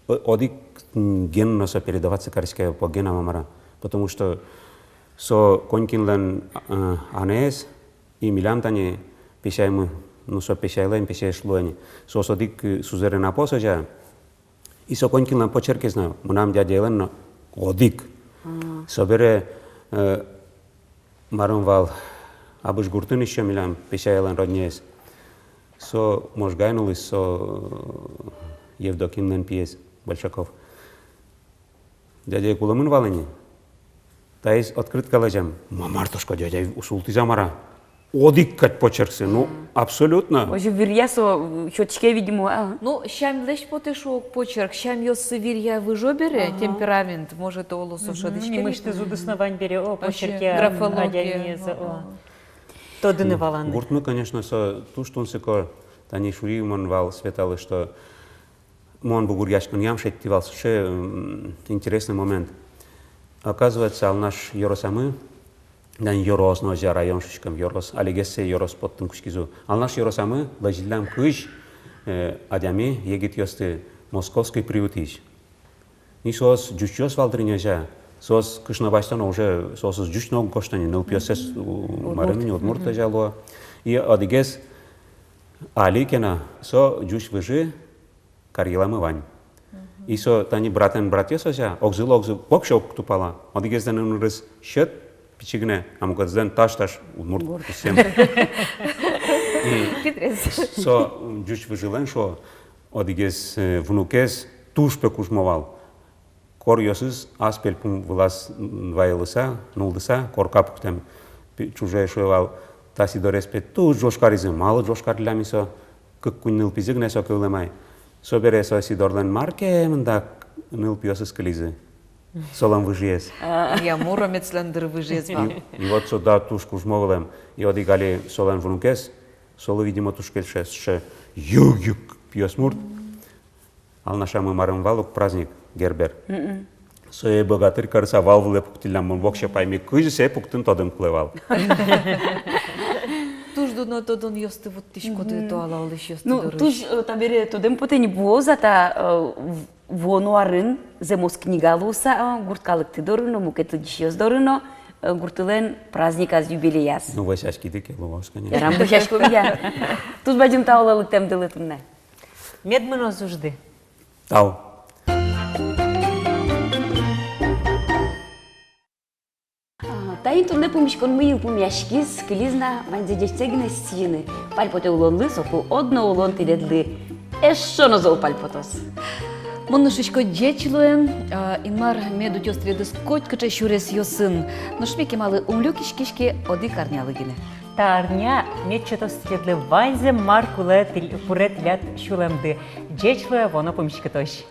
о-, одӥг, м, ген но со передаваться кариське, по генам-а, мар-а. Потому что со Конькинлэн, э, анэз, и милям тани песяймы, ну, со песяйлэн песяйыз луэ ни. Соос одӥг, э, сузэрен апос озьы. И со Конькинлэн почеркез но, мынам дядяйлэн но одӥг. А. Собере, э, марым вал, Абыжгуртын ещё милям песяйлэн родняез. Со Можгаын улӥз, со, э, Евдокимлэн пиез, Большаков. Дядяй кулэмын вал ини. Таиз открытка лэзем. Ма, мар, тошко, дядяй султӥз-а, мар-а? Одӥг кадь почерксы, ну, абсолютно. Озьы виръя со, м, сётӥське, видимо, а? Ну, сямлэсь потэ шуо почерк, сямъёссы виръя выжо бере, темперамент, может, оло со шӧдӥське. Нимысьтыз удысын вань бере, о, почерке, графология, адямиез, о. Тодыны валаны. Гуртмы, конечно, со туж тунсыко, тани шуи мон вал Светалы, что мон бугыръяськонъям шедьтӥ вал сыӵе, м, интересный момент. Оказывается, Алнаш ёросамы, тани ёрос но озьы, район шуиськом, ёрос, алигес сое ёрос поттыны кутскизы. Алнаш ёросамы лэзиллям кызь, э, адями, егитъёсты Московской Приютысь. И соос ӟучъёс вал дыр ини озьы. Соос кышно басьто но, уже соосыз ӟуч но уг гожто ни, нылпиоссэс, у, марым ини, удмурт озьы луо. И одӥгез али ке но, со ӟуч выжы, карьеламы вань. И со тани братэн братъёс озьы, огзылы огзы воксё уг тупало. Одӥгезлэн ымнырыз сьӧд, пичи гинэ, а мукетызлэн таш-таш удмурт кусем. И со ӟуч выжылэн шуо, одӥгез, э, внукез туж пе кужмо вал. Коръёсыз ас пельпум вылаз, м, вайылыса, нуллыса, корка пуктэм. Пе-, ӵужез шуэ вал, та Сидорез пе туж ӝож каризы, малы ӝож кариллям ини со, кык-куинь нылпизы гинэ соку вылэм ай. Собере со Сидорлэн мар ке мында нылпиосыз кылизы. Солэн выжыез. Я, муромецлэн дыр выжыез вал. И, и вот со, да, туж кужмо вылэм. И одӥг али солэн внукез, солы, видимо, туж кельше, сыӵе йыг-йыг пиосмурт. Алнашамы марым вал ук праздник Гербер. Мгм. Сое богатырь карыса вал вылэ пуктӥллям, мон воксё пайми, кызьы сое пуктыны, тодыны кулэ вал. Туж дуно тодонъёсты вуттӥськоды, мгм, туала улӥсьёсты дорысь. Ну, туж, э, табере тодэм потэ ни, вуоз-а та, э, в-, вуоно арын зэмос книга луыса, э, гурт калыкты доры но, мукет лыдӟисьёс доры но, э, гуртылэн праздниказ, юбилеяз. Ну, вӧсяськиды ке, луоз, конечно. Ярам, вӧсяськом, я. Туж бадӟым тау лыктэмдылы туннэ. Мед мыноз ужды. Тау. А, таин туннэ пумиськонмы йылпумъяськиз, кылиз на ваньзэ ӟечсэ гинэ сиыны. Пальпотэ улонлы, соку одно улон тӥледлы эшшо но зол пальпотоз. Мон но шуисько, ӟеч луэ, а, Инмар мед утёз тӥледыз котькыӵе сюресъёсын. Нош ми кемалы ум люкиськиське одӥг арнялы гинэ. Та арня мед сётоз тӥледлы ваньзэ, мар кулэ тӥл-, пуре тӥляд сюлэмды. Ӟеч луэ, вуоно пумиськытозь.